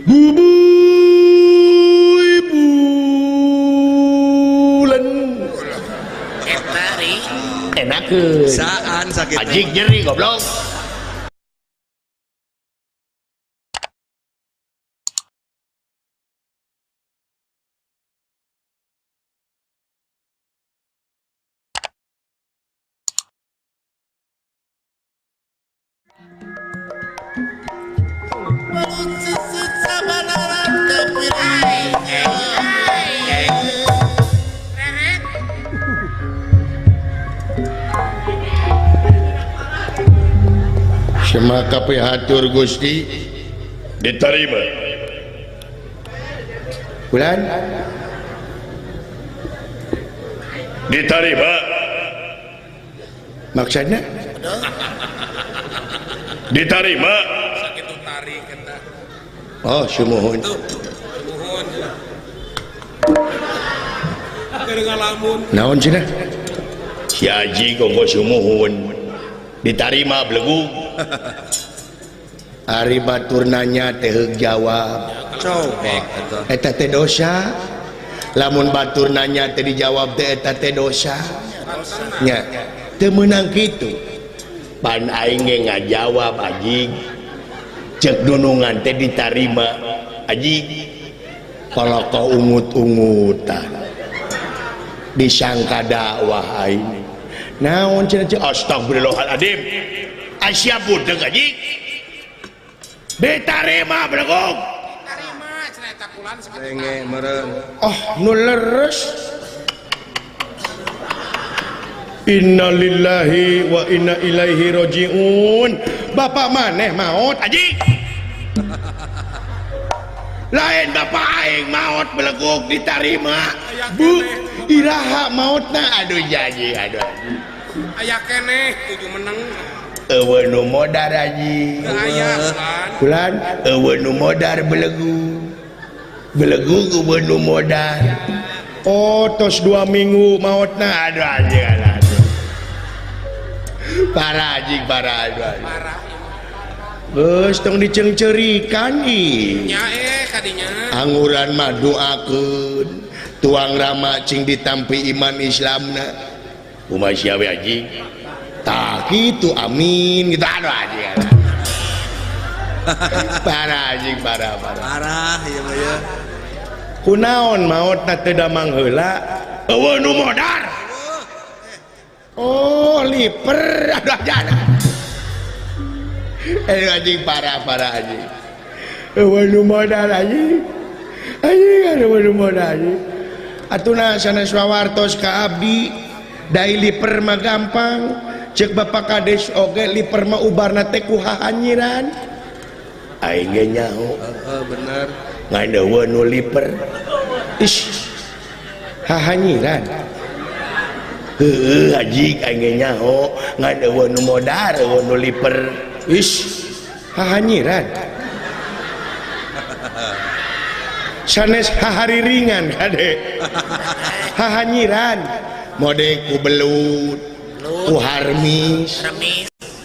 Bubuy bulan eta ri enakeun saan sakit anjing nyeri goblok. Semaka pihatur Gusti diterima. Bulan diterima. Maksudnya diterima. Sakitu tarik eta. Oh, sumuhun. Sumuhun. Keur ngalamun. Naon cenah? Si Aji kongko sumuhun. Ditarima belegu. Ari batur nanya teh heug jawab. Coba eta. Eta teh dosa. Lamun batur nanya teh dijawab teh eta teh dosa. Nya, teu meunang kitu. Pan aing ge ngajawab anjing. Cek dunungan teh ditarima anjing. Koloko ungut-ungutan. Disangka dakwah aing. Naon cenah cek astagfirullahaladzim. Asia budeg anjing. Ditarima belegug. Ditarima cenah eta kulan sakitu. Renge meureun. Oh, nu leres. Innalillahi wa inna ilaihi rajiun. Bapak maneh maot anjing. Lain bapak aing maot belegug ditarima. Bu, iraha maotna aduh janji aduh. Aya keneh tujuh meneng. Eueuh nu modar anjing. Aya kulan. Eueuh nu modar belegu. Belegu eueuh nu modar. Oh, tos 2 minggu maotna aduh anjing aduh. Parah anjing parah aduh. Parah. Geus tong diceungceurikan ih. Nya kadinya. Anguran mah doakeun. Tuang rama cing ditampi iman Islamna. Kumaha sia we anjing? Tah kitu amin gitu aduh anjing. Parah anjing parah parah. Parah ieu mah ya. Kunaon maotna teu damang heula? Eueuh nu modar. Oh, liper aduh aduh. Eh anjing parah parah anjing. Eueuh nu modar anjing. Anjing eueuh nu modar anjing. Atuna sanes wawartos ka abdi dai liper mah gampang. Cek Bapak Kades oge liper mah ubarna teh ku hahanyiran. Aing ge nyaho. Heeh bener. Ngan eueuh nu liper. Ish. Hahanyiran. Heueuh anjing aing ge nyaho ngan eueuh nu modar eueuh nu liper. Ish. Hahanyiran. Sanes hahariringan kade. Hahanyiran. Mode ku belut, ku harmis.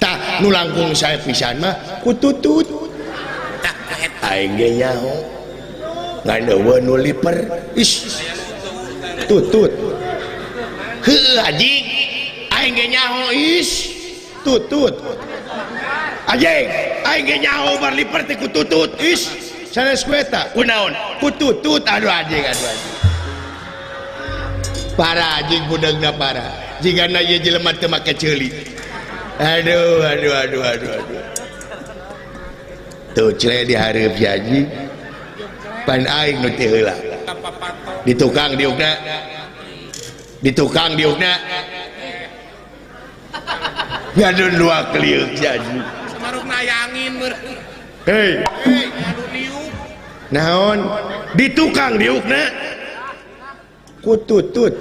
Tah nu langkung sae pisan mah ku tutut. Aing ge nyaho ngan eueuh nu liper. Ish. Tutut. Heueuh anjing aing ge nyaho ish. Tutut. Anjing aing ge nyaho bar liper teh ku tutut. Ish. Sanes ku eta. Kunaon? Ku tutut aduh anjing aduh anjing. Parah anjing budegna parah. Jigana ieu jelema teu make ceuli. Aduh aduh aduh aduh aduh. Tuh cele dihareup si anjing. Pan aing nu teu heula. Di tukang diukna. Di tukang diukna. Ngadun dua keliuk si anjing. Samarukna aya angin meureun. Hei. Ngadun liuk. Naon? Di tukang diukna. Ku tutut.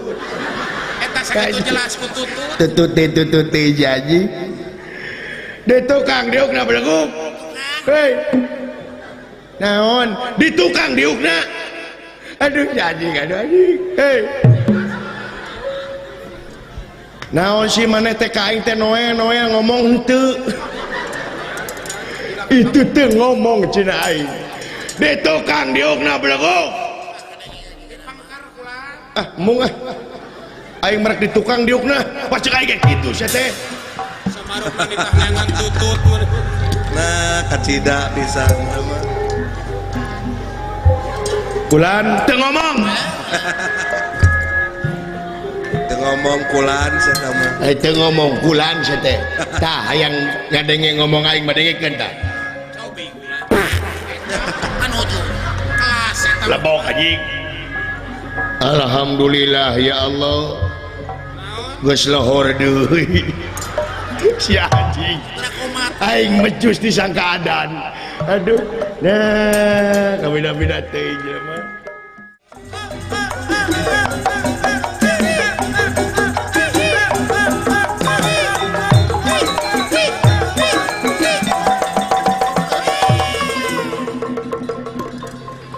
Eta sakitu jelas ku tutut. Tutute tutute janji. Di tukang diukna belegug. Hei. Naon? Di tukang diukna. Aduh anjing aduh anjing. Hei. Naon sih maneh teh ka aing teh noel-noel ngomong henteu. Itu teh ngomong cenah aing. Di tukang diukna beleguk. Ah, mung ah. Aing merek di tukang diukna, pas cek aing ge kitu sia teh. Samarukna ditahangan tutut. Nah, kacida pisan mah. Kulan teu ngomong. Teu ngomong kulan sia mah. Eh teu ngomong kulan sia teh. Tah hayang ngadenge ngomong aing mah dengekeun tah. Cobi kulan. Anu tuh. Kelas eta. Lebok anjing. Alhamdulillah ya Allah. Geus lohor deui. Si anjing. Aing mecus disangka adan. Aduh. Nah, kabina-bina teuing jelema.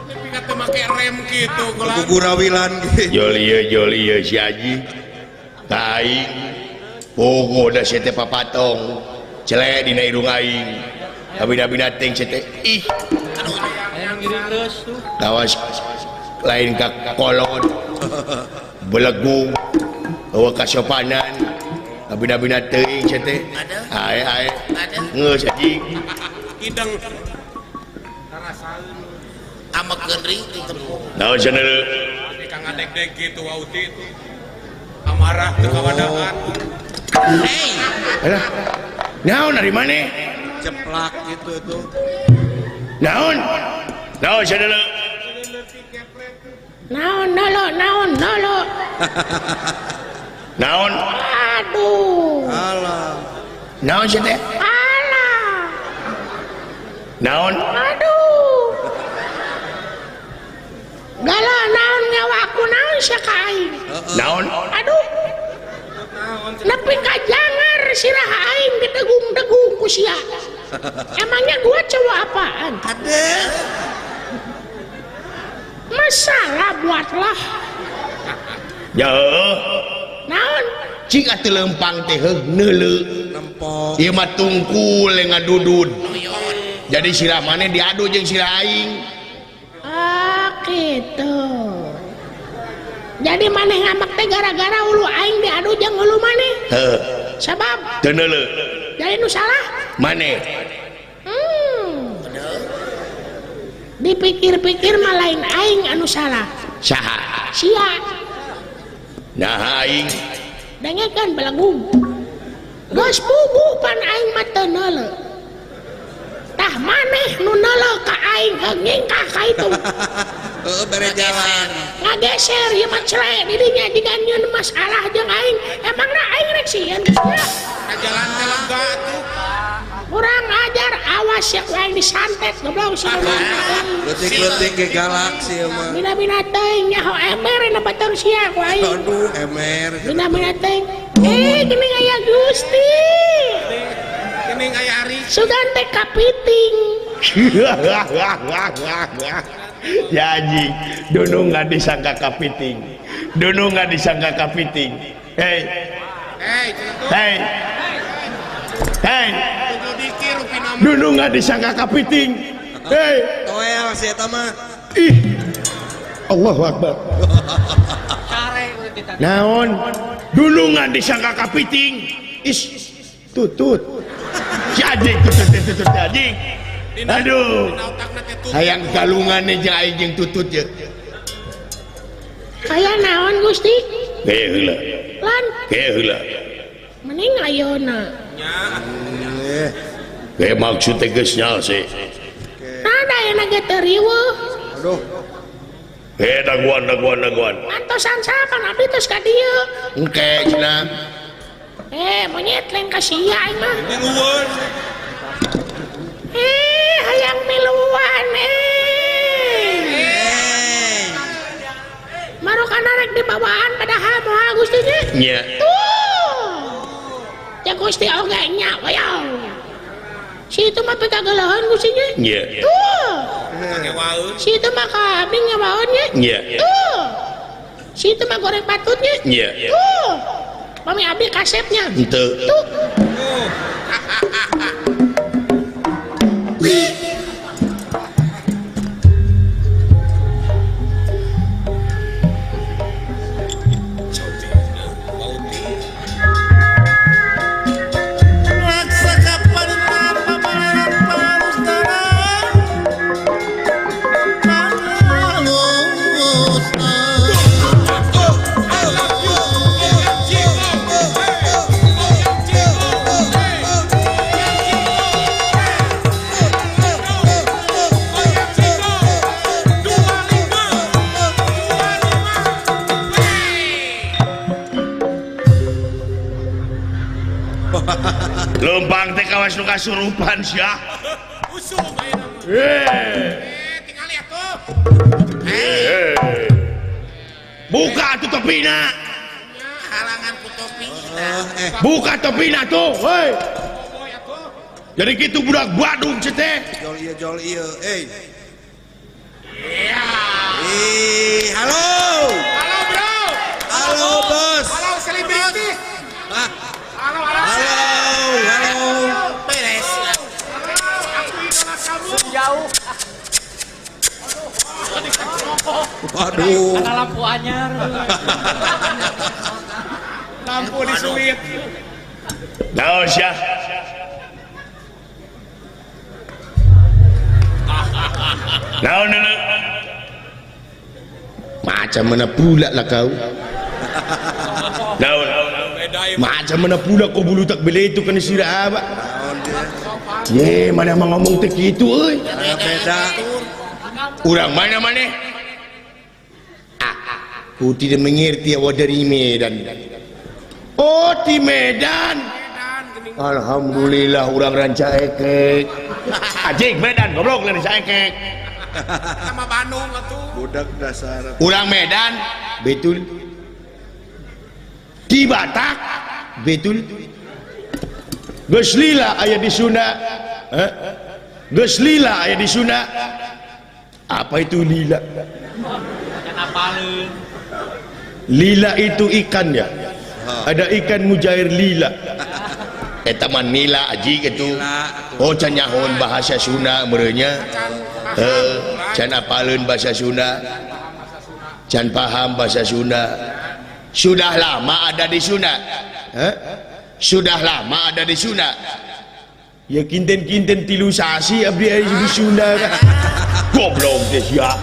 Tapi ka teu make rem kitu kulan. Gugurawilan gitu. Jol ieu si anjing. Ka aing. Pogo da sia teh papatong. Cele dina irung aing. Kabina-bina teuing sia teh. Ih. Tawas lain ka kolot. Belegung. Eueuh kasopanan. Kabina-bina teuing sia teh. Ae ae. Geus anjing. Hideng. Karasaeun. Amekeun ring di tembok. Naon cenah? Ka ngadeg-deg kitu wauti itu. Amarah teu kawadaan. Hei. Alah. Naon ari maneh? Ceplak gitu itu. Naon? Naon cenah? Naon nolo, naon nolo. Naon? Aduh. Alah. Naon sia teh? Alah. Naon? Aduh. Gala naon nyawaku naon sia ka aing. Naon? Aduh. Nepi ka jangar sirah aing didegung-degung ku sia. Emangnya gua cowok apaan? Ade. Masalah buatlah. Ya heuh. Naon? Cik atuh lempang teh heuh neuleu. Nempok. Ieu mah tungkul ngadudud. Jadi sirah maneh diadu jeung sirah aing. Ah gitu. Jadi maneh ngambek teh gara-gara ulu aing diadu jeung ulu maneh. Heuh. Sabab teu neuleu. Jadi nu salah maneh. Dipikir-pikir mah lain aing anu salah. Saha? Sia. Nah aing. Dengekeun belagung. Geus puguh pan aing mah teu neuleu. Tah maneh nu neuleu ka aing heung nyingkah ka itu. Heeh bere jalan. Ngageser ieu mah cele di dinya jiga nyieun masalah jeung aing. Emangna aing rek sieun geus nya. Ka jalan teh lega atuh. Kurang ajar awas ya ku aing disantet goblok sia. Leutik-leutik ge galak sia mah. Bina-bina teuing nyaho emer na batur sia ku aing. Aduh emer. Bina-bina teuing. Eh geuning aya Gusti. Geuning aya Ari. Sugan teh kapiting. Ya anjing, dunu nggak disangka kapiting. Dunu nggak disangka kapiting. Hei. Hei, Hei. Hei. Dunu nggak disangka kapiting. Hei. Toel si eta mah. Ih. Allahu Akbar. Naon? Dulu nggak disangka kapiting. Is tutut. Si anjing tutut tutut anjing. Aduh. Hayang kalungan jeung aing jeung tutut ye. Kaya naon Gusti? Gaya heula. Lan. Gaya heula. Mending ayeuna. Nya. Gaya maksud teh geus nya sih. Nah, da ayeuna ge teu riweuh. Aduh. Eh daguan daguan daguan. Antosan sapan abdi tos ka dieu. Engke cenah. Eh monyet lain ka sia aing mah. Miluan. Eh hayang miluan eh. Marukana rek dibawaan padahal moal Gusti nya. Nya. Tuh. Ya Gusti oge nya wayang. Si itu mah pikageleuheun Gusti nya. Nya. Tuh. Ngewaeun. Si itu mah ka abdi ngewaeun nya. Nya. Tuh. Si itu mah goreng patutnya. Nya. Tuh. Mami abdi kasepnya. Henteu. Tuh. Lempang teh kawas nu kasurupan sia. Usum ayeuna mah. Tingali atuh. Buka atuh topina. Halangan ku topi. Buka topina tuh, hei. Jadi kitu budak Badung cenah teh. Jol ieu jol ieu, euy. Iya. Halo. Halo, bro. Halo, bos. Halo, selebriti. Halo, halo. Halo, halo. Beres. Aku idola kamu. Jauh. Waduh. Ada lampu anyar. Lampu disuit. Naon sia? Naon nenek? Macam mana pula lah kau? Naon? Macam mana pula kau bulu tak beli itu kena sirah apa? Ye, mana mau ngomong teh kitu euy? Beda. Urang mana maneh? Aku tidak mengerti awak dari Medan. Oh, di Medan. Alhamdulillah urang Ranca Ekek. Ajik Medan goblok Ranca Ekek. Sama Bandung atuh. Budak dasar. Urang Medan, betul. Di Batak, betul. Geus lila aya di Sunda. Geus lila aya di Sunda. Apa itu lila? Lila itu ikan ya. Ada ikan mujair lila. Eta mah nila aji kitu. Oh can nyahoan bahasa Sunda meureunnya. Can apaleun bahasa Sunda. Can paham bahasa Sunda. Sudah lama ada di Sunda. Sudah lama ada di Sunda. Ya kinten-kinten tilu sasi abdi aya di Sunda. Goblok teh sia.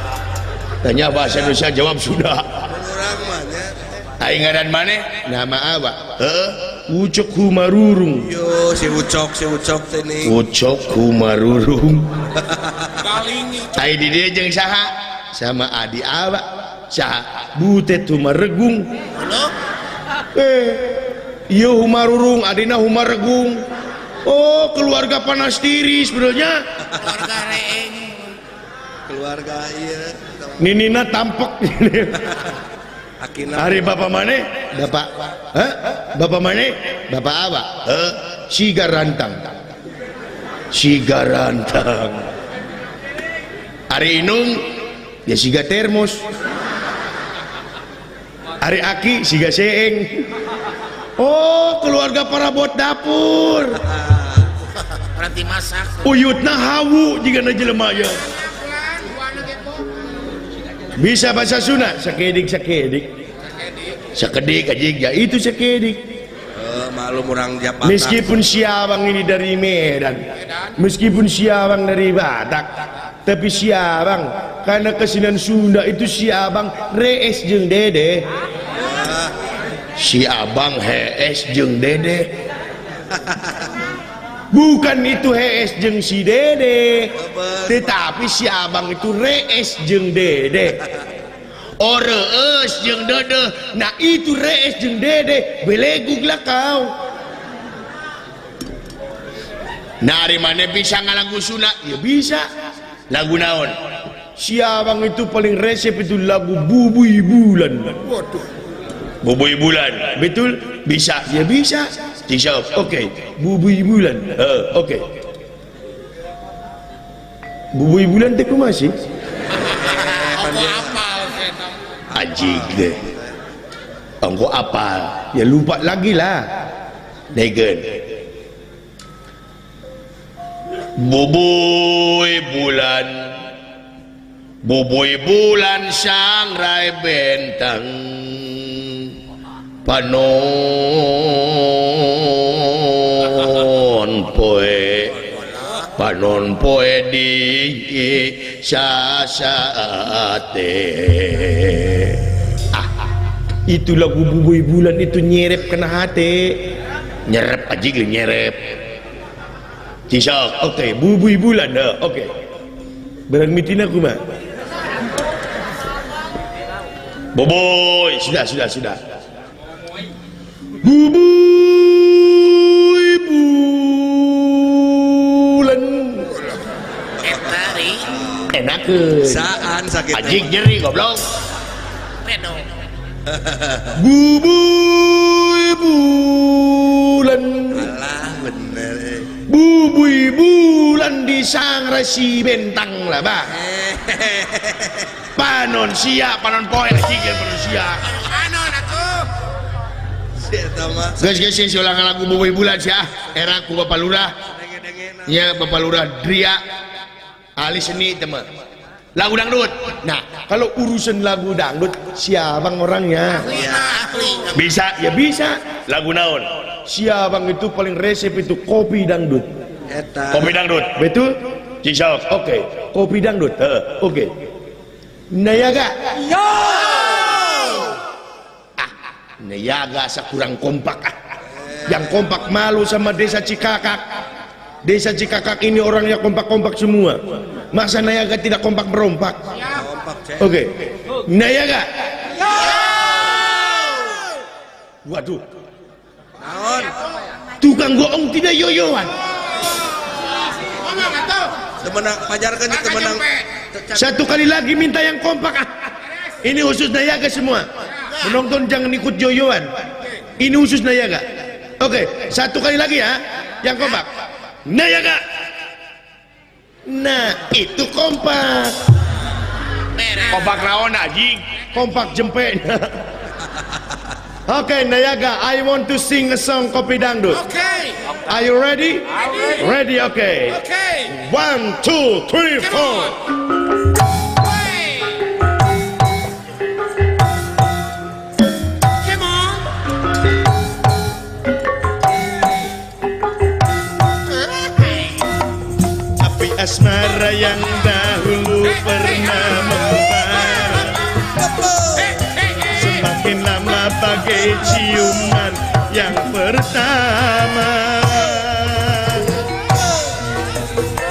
Tanya bahasa Indonesia jawab Sunda. Aing ngaran maneh? Nama awak. Heeh. Ucok Humarurung. Yo si Ucok teh nih. Ucok Humarurung. Galing. Ai di dieu jeung saha? Sama adi awak. Saha? Butet Humaregung. Ieu Humarurung, adina Humaregung. Oh, keluarga panas tiris sebenarnya. Keluarga reeng. Keluarga ieu. Ninina tampek. Hari bapak mana? Bapak, hah? Bapak mana? Bapak apa? Siga rantang. Siga rantang. Hari inung ya siga termos. Hari aki siga seeng. Oh, keluarga parabot dapur. Berarti masak. Uyutna hawu jigana jelema nya. Bisa bahasa Sunda? Sakedik sakedik. Sakedik aja ya itu sakedik. Maklum orang Jakarta. Meskipun siabang ini dari Medan, meskipun siabang dari Batak, tapi siabang karena kesenian Sunda itu siabang rees jeung dede. Si abang hees jeung dede. Bukan itu hees jeung si dede, tetapi si abang itu rees jeung dede. Oh rees jeung dede, nah itu rees jeung dede, belegug lah kau. Nah ari mana bisa ngalagu Sunda? Ya bisa. Lagu naon? Si abang itu paling resep itu lagu Bubui Bulan. Waduh. Bubui Bulan, betul? Bisa, ya bisa. Dijawab, oke. Bubui Bulan, oke. Bubui Bulan teh kumaha sih? Ajik deh. Engko apal, ya lupa lagi lah. Degen. Bubui bulan, bubui bulan sangrai bentang. Panon poe, panon poe di sasate. Ah, itu lagu Bubui Bulan itu nyerep kena hati. Nyerep aja gitu nyerep. Cisok, oke, Bubui Bulan, oke. Barang mitina kumaha? Boboy, sudah. Bubui Nanyakeun. Saan sakit. Ajik nyeri goblok. Bubuy bulan. Alah bener. Bubuy bulan di sang resi bentang lah bah. Panon sia, panon poe lagi panon sia. Panon atuh. Geus geus geus ulang lagu bubuy bulan sia. Era ku Bapak Lurah. Ya Bapak Lurah Dria. Ahli seni teman. Lagu dangdut. Nah, kalau urusan lagu dangdut siapa orangnya? Bisa, ya bisa. Lagu naon? Siapa itu paling resep itu kopi dangdut. Eta. Kopi dangdut. Betul? Cisok. Oke, kopi dangdut. Oke. Nayaga. Yo. Ah, Nayaga sakurang kompak. Ah. Yang kompak malu sama desa Cikakak. Desa Cikakak ini orangnya kompak-kompak semua. Masa Nayaga tidak kompak merompak? Oke. Nayaga. Waduh. Tukang goong tidak yoyoan. Temenang pajarkan temenang. Satu kali lagi minta yang kompak. Ah. Ini khusus Nayaga semua. Penonton jangan ikut yoyoan. Ini khusus Nayaga. Oke, satu kali lagi ya, yang kompak. Nayaga. Nah, itu kompak. Kompak naon anjing? Kompak jempe. Oke, Nayaga, I want to sing a song kopi dangdut. Okay. Are you ready? Ready, okay. Okay. 1, 2, 3, 4. Come on. Api asmara yang dahulu pernah membara, semakin lama bagai ciuman yang pertama.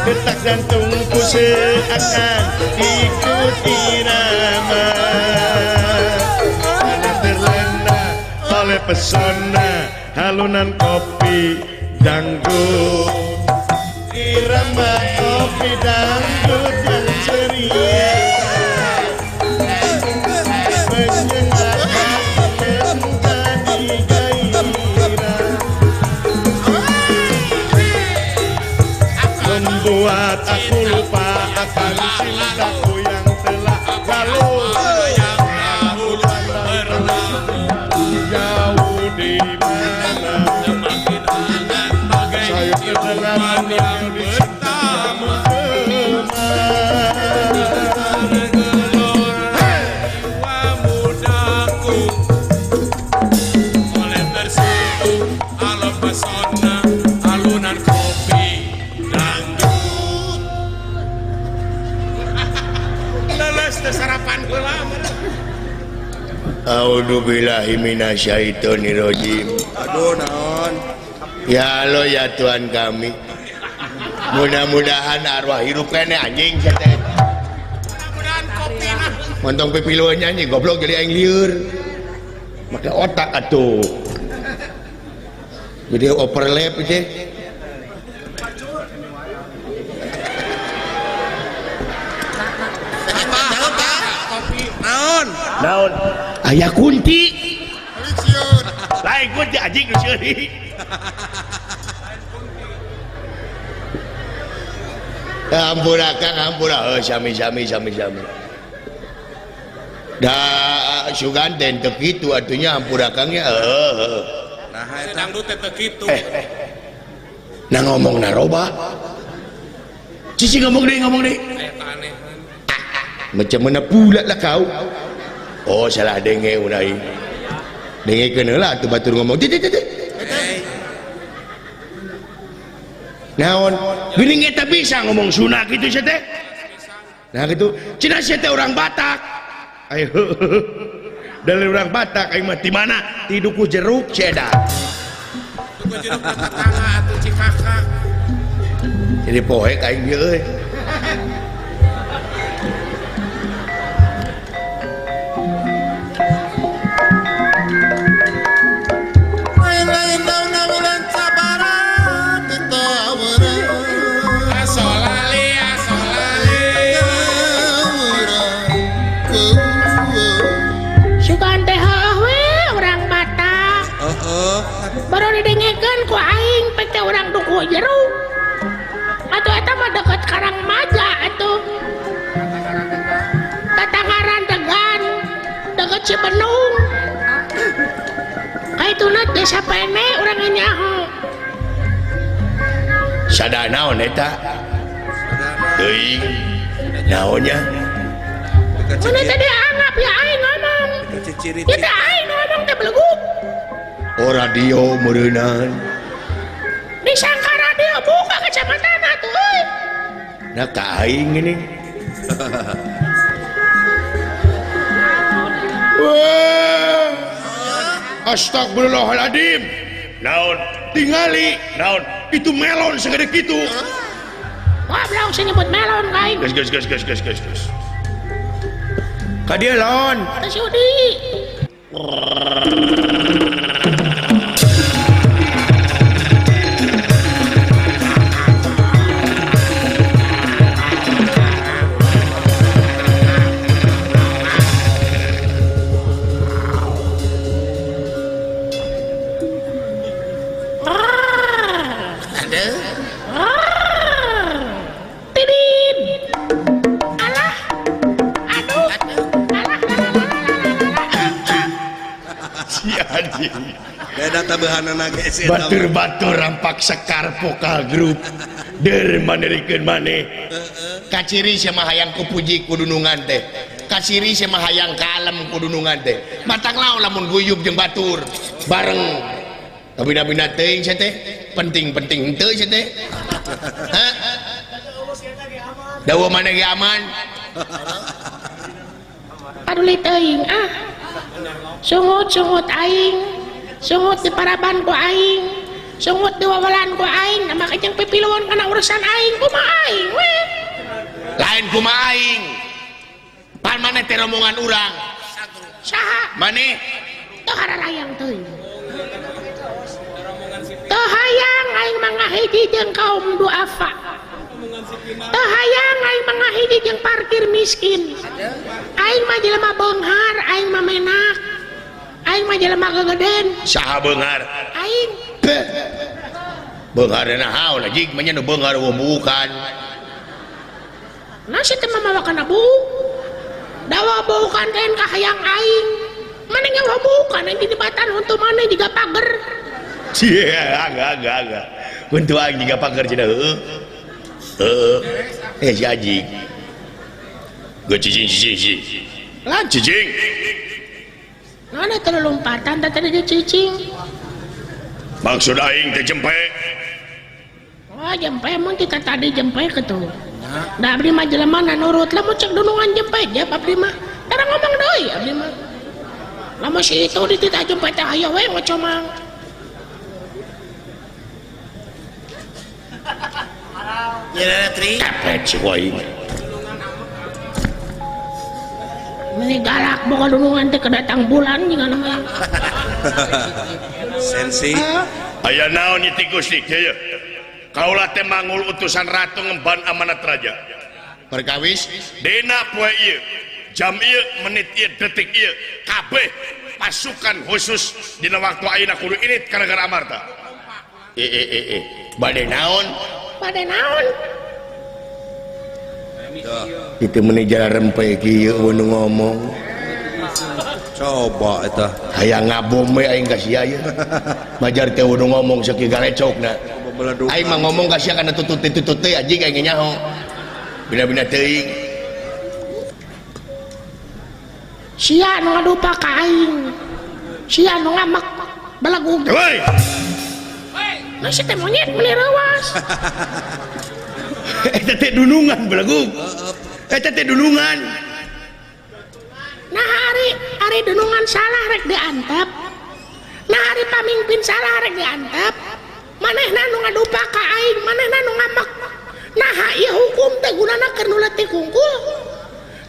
Detak jantungku seakan ikut irama, karena terlena oleh pesona halunan kopi dangdut. Irama kopi dangdut yang ceria menyenangkan menjadi gairah, membuat aku lupa akan cintaku yang telah lalu. Jauh di mana saya terdengar yang pertama. Oleh tersentuh alam pesona alunan kopi dangdut. Leles teh sarapan heula. A'udzubillahi minasyaitonirrajim. Aduh naon. Ya Allah ya Tuhan kami. Mudah-mudahan arwah hirup kene anjing sia teh. Mudah-mudahan kopi nah. Montong pipiluan nyanyi goblok jadi aing lieur. Make otak atuh. Jadi overlap teh. Naon? Naon? Aya kunti. Lain kunti anjing nu seuri. Ampura Kang, ampura. Oh, sami sami sami sami. Da sugan teh teu kitu atunya ampura Kang nya. Heeh. Nah eta dangdut teh teu kitu. Nah ngomong naroba. Cici ngomong deui, ngomong deui. Aya kaanehan. Macam mana pula lah kau. Oh salah denge unai. Dengekeun heula atuh batur ngomong. Titi titi. Naon? Geuning eta bisa ngomong Sunda kitu sia teh. Nah kitu, cenah sia teh urang Batak. Ayo. Dari urang Batak aing mah di mana? Di Dukuh Jeruk Ceda. Dukuh Jeruk tetangga atuh Cikakak. Jadi poek aing ieu euy. Asolali asolali. Rambu Jeruk. Atuh eta mah deket Karangmaja atuh. Tatanggaran Degan deket Cibenung. Kaituna desa Pene urang nyaho. Sada naon eta? Teuing. Naonnya? Mana tadi anggap ya aing ngomong. Ya teh aing ngomong teh beleguk. Oh radio meureunan. Disangka radio buka kecamatan atuh euy. Nah ka aing ini. Wah. Astagfirullahaladzim. Naon? Tingali. Naon? Itu melon segede kitu. Goblok sih nyebut melon ka aing. Geus geus geus geus geus geus. Ka dieu laon? Teu sudi. Batur-batur rampak sekar vokal grup der manerikeun maneh. Kaciri sama hayang kupuji kudunungan teh. Kaciri sama hayang kalem kudunungan teh. Matang laun lamun guyub jeung batur bareng. Tapi bina teuing sia teh, penting-penting henteu sia teh. Hah? Dawa maneh ge aman. Paduli teuing ah. Sungut-sungut aing. Sungut di paraban ku aing, sungut di wawalan ku aing, nama kejeng pipiluan kana urusan aing, kumaha aing we. Lain kumaha aing. Pan maneh teh rombongan urang. Saha? Maneh? Teu haralayang teuing. Teu hayang aing mah ngahiji jeung kaum duafa. Teu hayang aing mah ngahiji jeung parkir miskin. Aing mah jelema beunghar, aing mah menak. Aing mah jelema gegeden. Saha beunghar? Aing. Beunghar naon anjing mah nya nu beunghar bukan. Nah si teh mah mawa kana buuk. Dawa buukan teh ka hayang aing. Maneh ge buukan aing dibatan huntu maneh jiga pager. Cie, agak. Huntu aing jiga pager cenah heueuh. Heueuh. Eh si anjing. Geus cicing cicing. Lan cicing. Mana terlalu lompatan tadi dia cicing. Maksud aing teh jempe. Wah jempe mun kita tadi jempe ketu. Da abdi mah jelema na nurut lamun cek dunungan jempe jep abdi mah. Tara ngomong deui abdi mah. Lamun si itu dititah jempe teh hayo we ngocomang. Nyerah tri. Kapet si woi. Ini galak boga dunungan teh kedatang bulan jeung namanya. Sensi. Aya naon ieu tikus nih kieu. Kaula teh mangul utusan ratu ngemban amanat raja. Perkawis dina poe ieu, jam ieu, menit ieu, detik ieu, kabeh pasukan khusus dina waktu ayeuna kudu init ka negara Amarta. Bade naon? Bade naon? Itu meni jalan rempe kieu nu ngomong. Coba eta. Hayang ngabom we aing ka sia ieu. Majar teh nu ngomong sakieu galecokna. Aing mah ngomong ka sia kana tutut-tutut teh anjing aing nyaho. Bina-bina teuing. Sia nu ngadupa ka aing. Sia nu ngamek belagu. Heuy. Nah si teh monyet meuni reuas. Eta teh dunungan belagu. Eta teh dunungan. Nah hari dunungan salah rek diantep. Nah hari pamimpin salah rek diantep. Manehna nu ngadupa ka aing, manehna nu ngamek. Nah ieu hukum teh gunana keur nu leutik hungkul.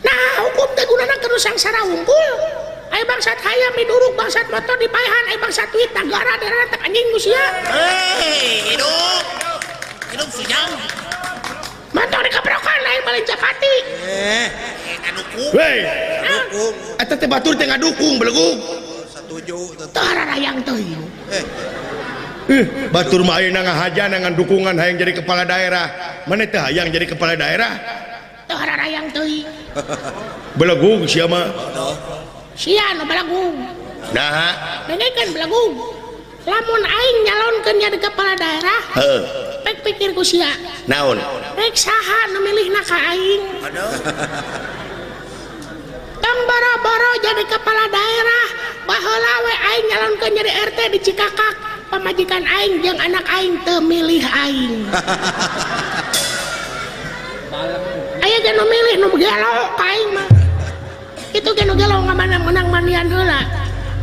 Nah hukum teh gunana keur nu sangsara hungkul. Ai bangsat hayam diduruk, bangsat motor dipaehan, ai bangsat duit negara daerah teh anjing nu sia. Hei, hidup. Hidup sujang. Motor dikeprokan lain balik Japati. Ngadukung. Hei, ngadukung. Eta teh batur teh ngadukung belegug. Satuju. Teu hararayang teuing. Batur mah ayeuna ngahaja ngan dukungan hayang jadi kepala daerah. Mana teh hayang jadi kepala daerah? Teu hararayang teuing. Belegung sia mah. Sia nu belegung. Naha? Dengekeun belegung. Lamun aing nyalonkeun jadi kepala daerah, heeh. Pek pikir ku sia. Naon? Rek saha nu milihna ka aing? Aduh. Tong boro-boro jadi kepala daerah, baheula we aing nyalonkeun jadi RT di Cikakak. Pamajikan aing jeung anak aing teu milih aing. Aya ge nu milih nu gelo ka aing mah. Itu ge nu gelo ngamanang-menang manian heula.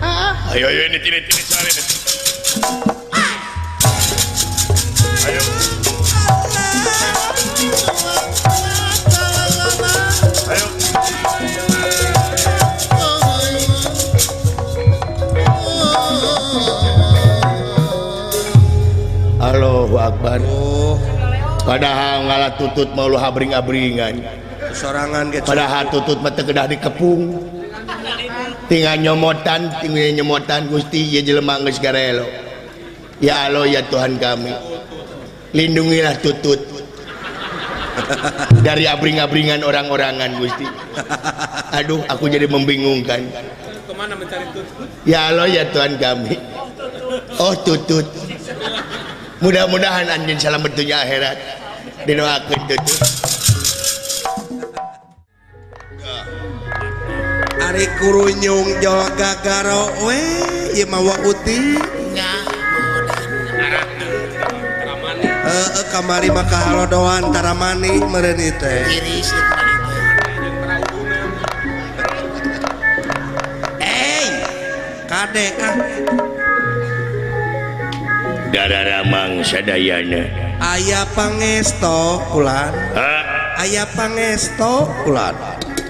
Heeh. Ayo ayo ini ini ini sare ini. Ayo. Ayo. Allahu Akbar. Oh. Padahal ngalah tutut mau lu habring-abringan. Sorangan ge. Padahal tutut mah teu kedah dikepung. Tinggal nyomotan Gusti ieu jelema geus garelo. Ya Allah ya Tuhan kami. Lindungilah tutut dari abring-abringan orang-orangan Gusti. Aduh, aku jadi membingungkan. Kemana mencari tutut? Ya Allah ya Tuhan kami. Oh tutut. Mudah-mudahan anjeun salamet dunya akhirat. Didoakeun tutut. Ari kurunyung jol gagaro we ieu mah wa uti. Nya heeh kamari mah kahalodoan taramani meureun ieu teh. Tiris ieu teh. Hey, kade ah. Dararamang sadayana. Aya pangesto kulan. Aya pangesto kulan.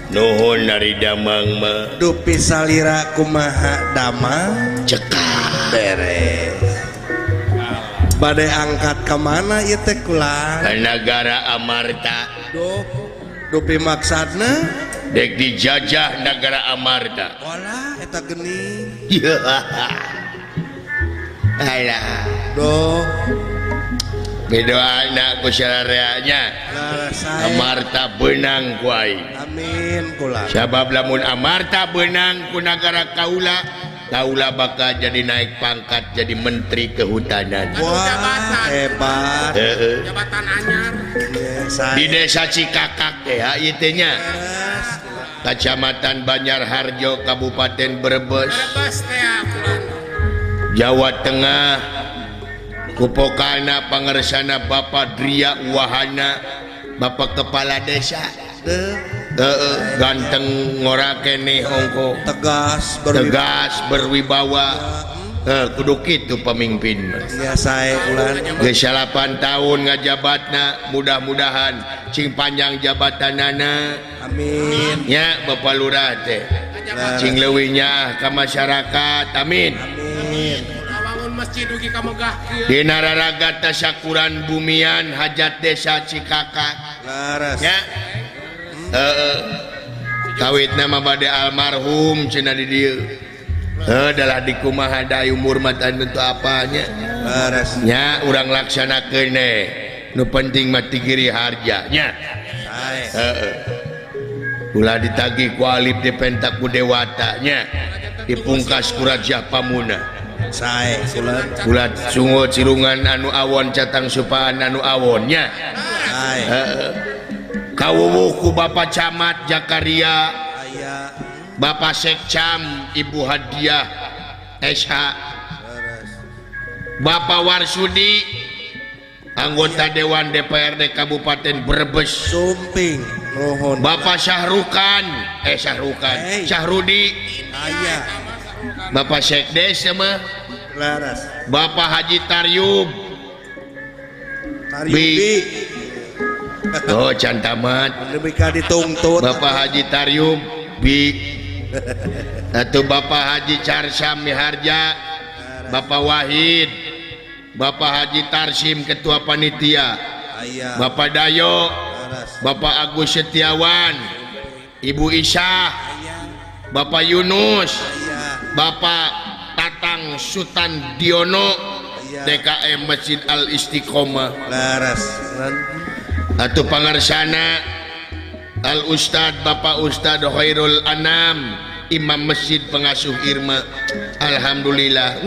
Nuhun ari damang mah. Dupi salira kumaha damang cekap beres. Bade angkat ka mana ieu teh kulan? Ka nagara Amarta. Duh, dupi maksadna dek dijajah nagara Amarta. Walah eta geuning. Alah. Duh. Didoana ku sarareanya. Amarta beunang ku aing. Amin kula. Sabab lamun Amarta beunang ku nagara kaula, kaula bakal jadi naik pangkat jadi menteri kehutanan. Wah, hebat. Jabatan anyar. Di desa Cikakak teh ieu teh nya. Kacamatan Banjarharjo, Kabupaten Brebes. Brebes teh Jawa Tengah. Kupokana pangersana Bapak Dria Wahana, Bapak Kepala Desa. Ganteng ngora keneh ongko. Tegas, berwibawa. Kudu kitu pemimpin. Ya sae ulan. Geus 8 tahun ngajabatna, mudah-mudahan cing panjang jabatanana. Amin. Nya Bapak Lurah teh. Cing leuwih nyaah ka masyarakat. Amin. Amin. Masjid dugi ka Megah kieu. Dina raraga tasyakuran bumian hajat desa Cikakak. Laras. Nya. Heeh. Kawitna mah bade almarhum cenah di dieu. Heuh dalah dikumaha da umur mah tentu apanya. Laras. Nya urang laksanakeun we. Nu penting mah tigiri harja nya. Sae. Heeh. Ulah ditagih ku alif dipentak ku dewata nya. Dipungkas ku Raja Pamuna. Sae kulan. Ulah sungo cirungan anu awon catang supaan anu awonnya. Sae. Kawuwuh ku Bapak Camat Jakaria. Aya. Bapak Sekcam Ibu Hadiah SH. Bapak Warsudi anggota Dewan DPRD Kabupaten Brebes. Sumping nuhun. Bapak Syahrukan, Syahrukan. Hey. Syahrudi. Aya. Bapak Sekdes mah. Laras. Bapak Haji Taryub. Taryubi. Oh, can tamat. Lebih ka dituntut. Bapak Haji Taryub bi. Atau Bapak Haji Carsam Miharja, Bapak Wahid, Bapak Haji Tarsim Ketua Panitia, Bapak Dayo, Bapak Agus Setiawan, Ibu Isah, Bapak Yunus, Bapak Tatang Sutan Diono, DKM Masjid Al Istiqomah laras atuh pangarsana Al Ustad Bapak Ustad Khairul Anam Imam Masjid Pengasuh Irma. Alhamdulillah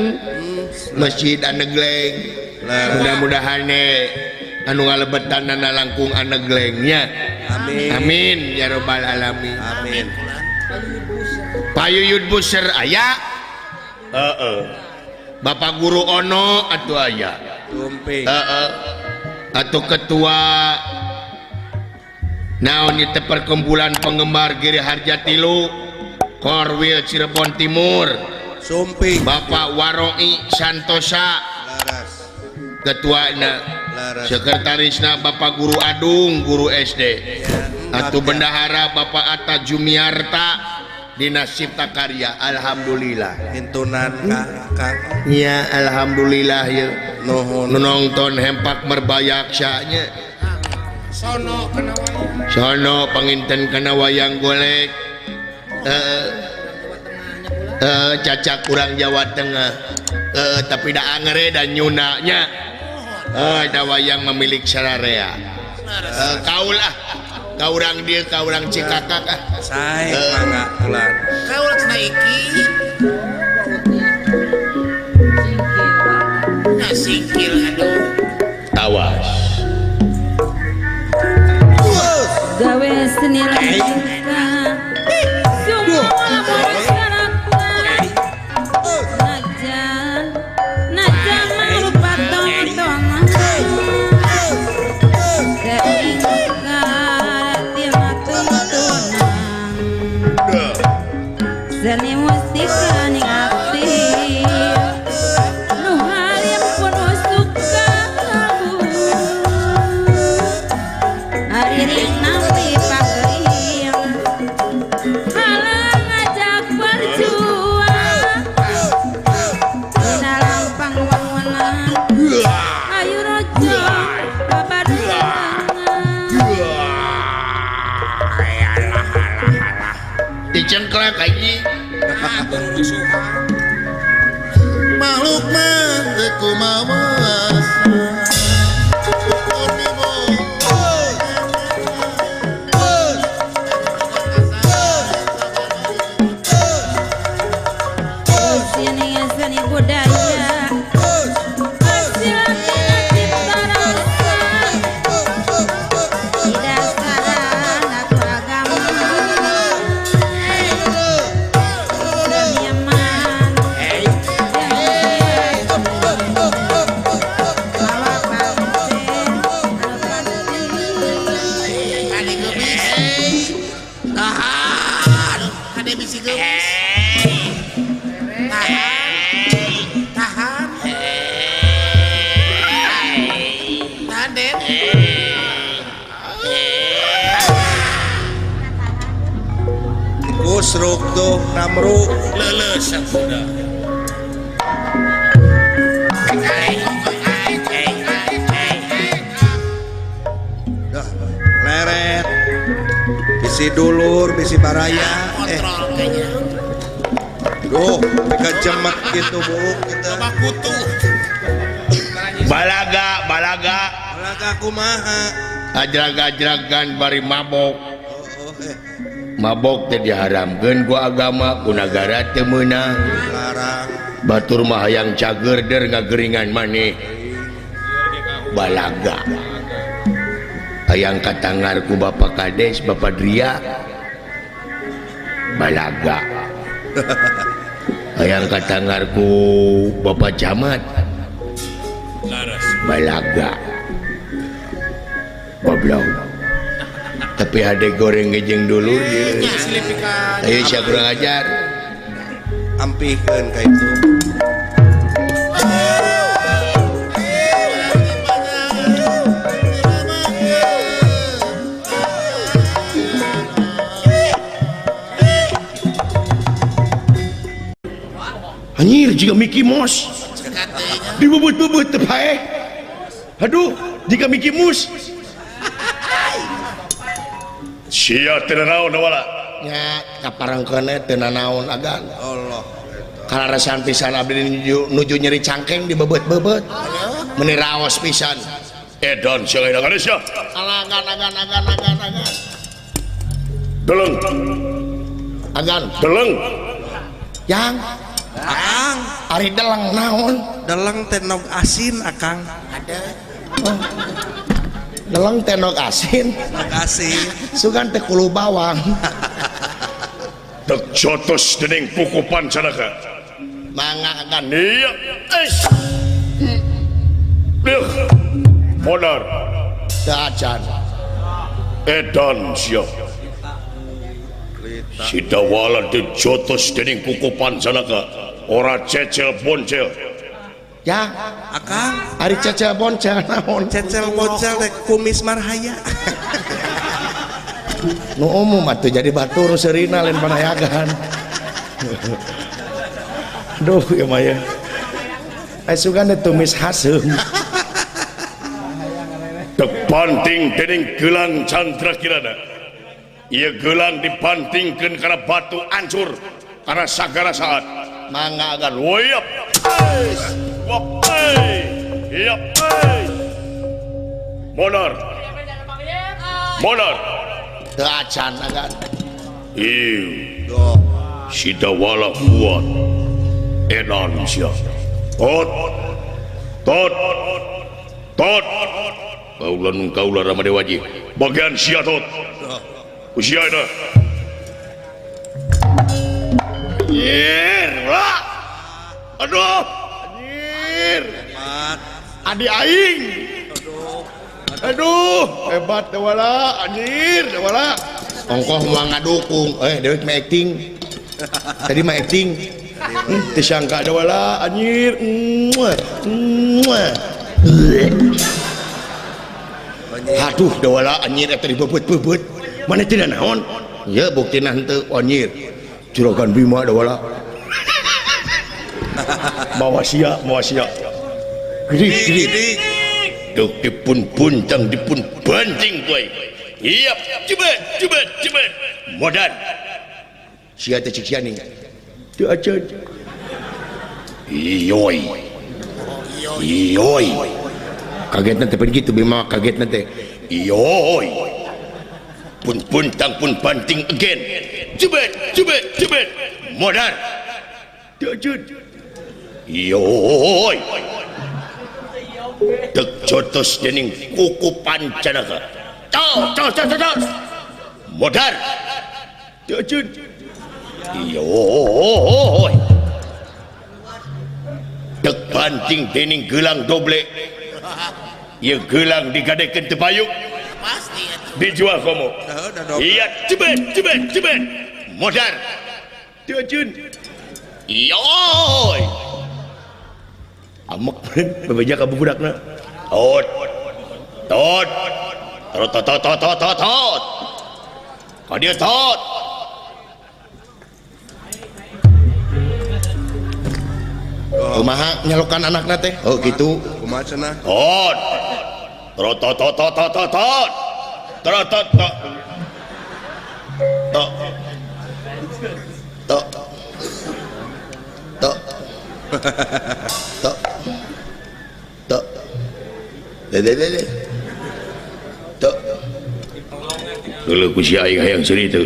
Masjid Anegleng mudah-mudahan anu ngalebetanana langkung aneglengnya. Amin. Amin ya robbal alamin. Amin. Payuyud Buser aya. Heeh. Bapak Guru Ono atuh aya. Tumpi. Heeh. Atuh ketua naon ieu teh perkumpulan penggemar Giri Harja Tilu Korwil Cirebon Timur. Sumping. Bapak Waroi Santosa. Laras. Ketuana. Sekretarisna Bapak Guru Adung guru SD. Ya, atuh bendahara Bapak Atta Jumiarta Dinas Cipta Karya. Alhamdulillah. Intunan Kang. Nya alhamdulillah ye. Nuhun. Nu nonton hempak merbayaksa nya. Sono kana wayang. Sono panginten kana wayang golek. Cacak kurang Jawa Tengah. Tapi da angere dan nyunanya. Da wayang memilik sararea. Kaul ah. Ka urang dieu ka urang Cikakak ah. Sae mangga ulah. Kaul cenah iki. Nah singkil aduh. Awas. Gawe seni langka. Seni mustika ning ati nu halim pun suka kalbu ariring nampi pangling halang ngajak berjuang dina lampang wangunan ayu rojo babarengan dicengklak aji makhluk mah teu kumawas. Seni budaya hasil tina cipta rasa didasaran aku agama seniman bawa pancen anu pasti Ade geumis. Tahan. Ade bisi geumis. Tahan. Tahan. Tahan, Den. Kusruk tuh namruk. Leuleus yang sudah. Dah, leret. Bisi dulur, bisi baraya. Kontrol kayaknya. Duh, dikejemek gitu buruk kita. Loba kutu. Balaga, balaga. Balaga kumaha? Ajrag-ajragan bari mabok. Oh, oh, eh. Mabok teh diharamkeun ku agama, ku nagara teu meunang. Larang. Batur mah hayang cager der ngageringan maneh. Balaga. Hayang katangar ku Bapak Kades, Bapak Dria. Balaga. Hayang katangar ku Bapak Camat. Balaga. Goblok. Tapi ade goreng ngejeng dulur dia. Ayo sia kurang ajar. Ampihkeun ka itu. Anjir jika Mickey Mouse. Dibubut-bubut teu paeh. Aduh, jika Mickey Mouse. Sia teu nanaon wala. Nya kaparangkeun teu nanaon agan. Allah. Kalaresan pisan abdi nuju nyeri cangkeng di bebet-bebet. Meni raos pisan. Edan sia agan sia. Agan agan agan agan agan. Deleng. Agan. Deleng. Yang Akang. Ari deleng naon? Deleng teh nog asin akang. Ada. Oh. Deleng teh nog asin. Nog asin. Sugan teh kulu bawang. Tek jotos dening puku pancanaka. Mangga agan. Iya. Ih. Modar. Teu acan. Edan sia. Sidawala dijotos dening kuku pancanaka ora cecel boncel. Ya, akang. Ari cecel boncel naon? Cecel boncel teh kumis marhaya. Nu umum atuh jadi batur seurina lain panayagan. Aduh ieu mah ya. Asugan teh tumis haseum. Tepanting dening gelang Chandra Kirana. Ieu gelang dipantingkeun kana batu ancur kana sagara saat. Mangga agan. Wayap. Wap. Yap. Modar. Modar. Teu acan agan. Ieu. Sidawala kuat. Edan sia. Tot. Tot. Tot. Kaula nu kaula Rama Dewaji. Bagian sia tot. Usia itu. Anjir, lah. Aduh, anjir. Adi aing. Aduh, hebat dewala, anjir, dewala. Ongkoh moal ngadukung, dewek mah acting. Tadi mah acting. Teu sangka dewala, anjir. Aduh, dewala anjir eta dibebet-bebet. Mana tidak naon? Ya buktina henteu anjir. Juragan Bima dewala. Mawa sia, mawa sia. Gede, gede. Duk dipun buntang dipun banting kowe. Iya, coba, coba, coba. Modar. Sia teh cik sia nih. Teu acan. Iyoi. Iyoi. Kagetna teh begitu Bima kagetna teh. Iyoi. Pun buntang pun banting again. Coba, coba, coba. Modar. Teu acan. Iyoi. Dek jotos dening kuku pancanaka. Tos, tos, tos, tos. Modar. Teu acan. Iyoi. Dek banting dening gelang doble. Ieu gelang digadekeun teu payung. Pasti atuh. Dijual komo. Iya, cebet, cebet, cebet. Modar. Teu acan. Iyoi. Amek bebeja ka budakna. Tot. Tot. Tot tot tot tot tot tot. Ka dieu tot. Kumaha nyelokan anakna teh? Oh gitu. Kumaha cenah? Tot. Tot tot tot tot tot tot. Tot tot tot. Tok. Tok. Tok. Tok. Tok. Dede dede. Tok. Geuleuh ku si aing hayang seuri teu.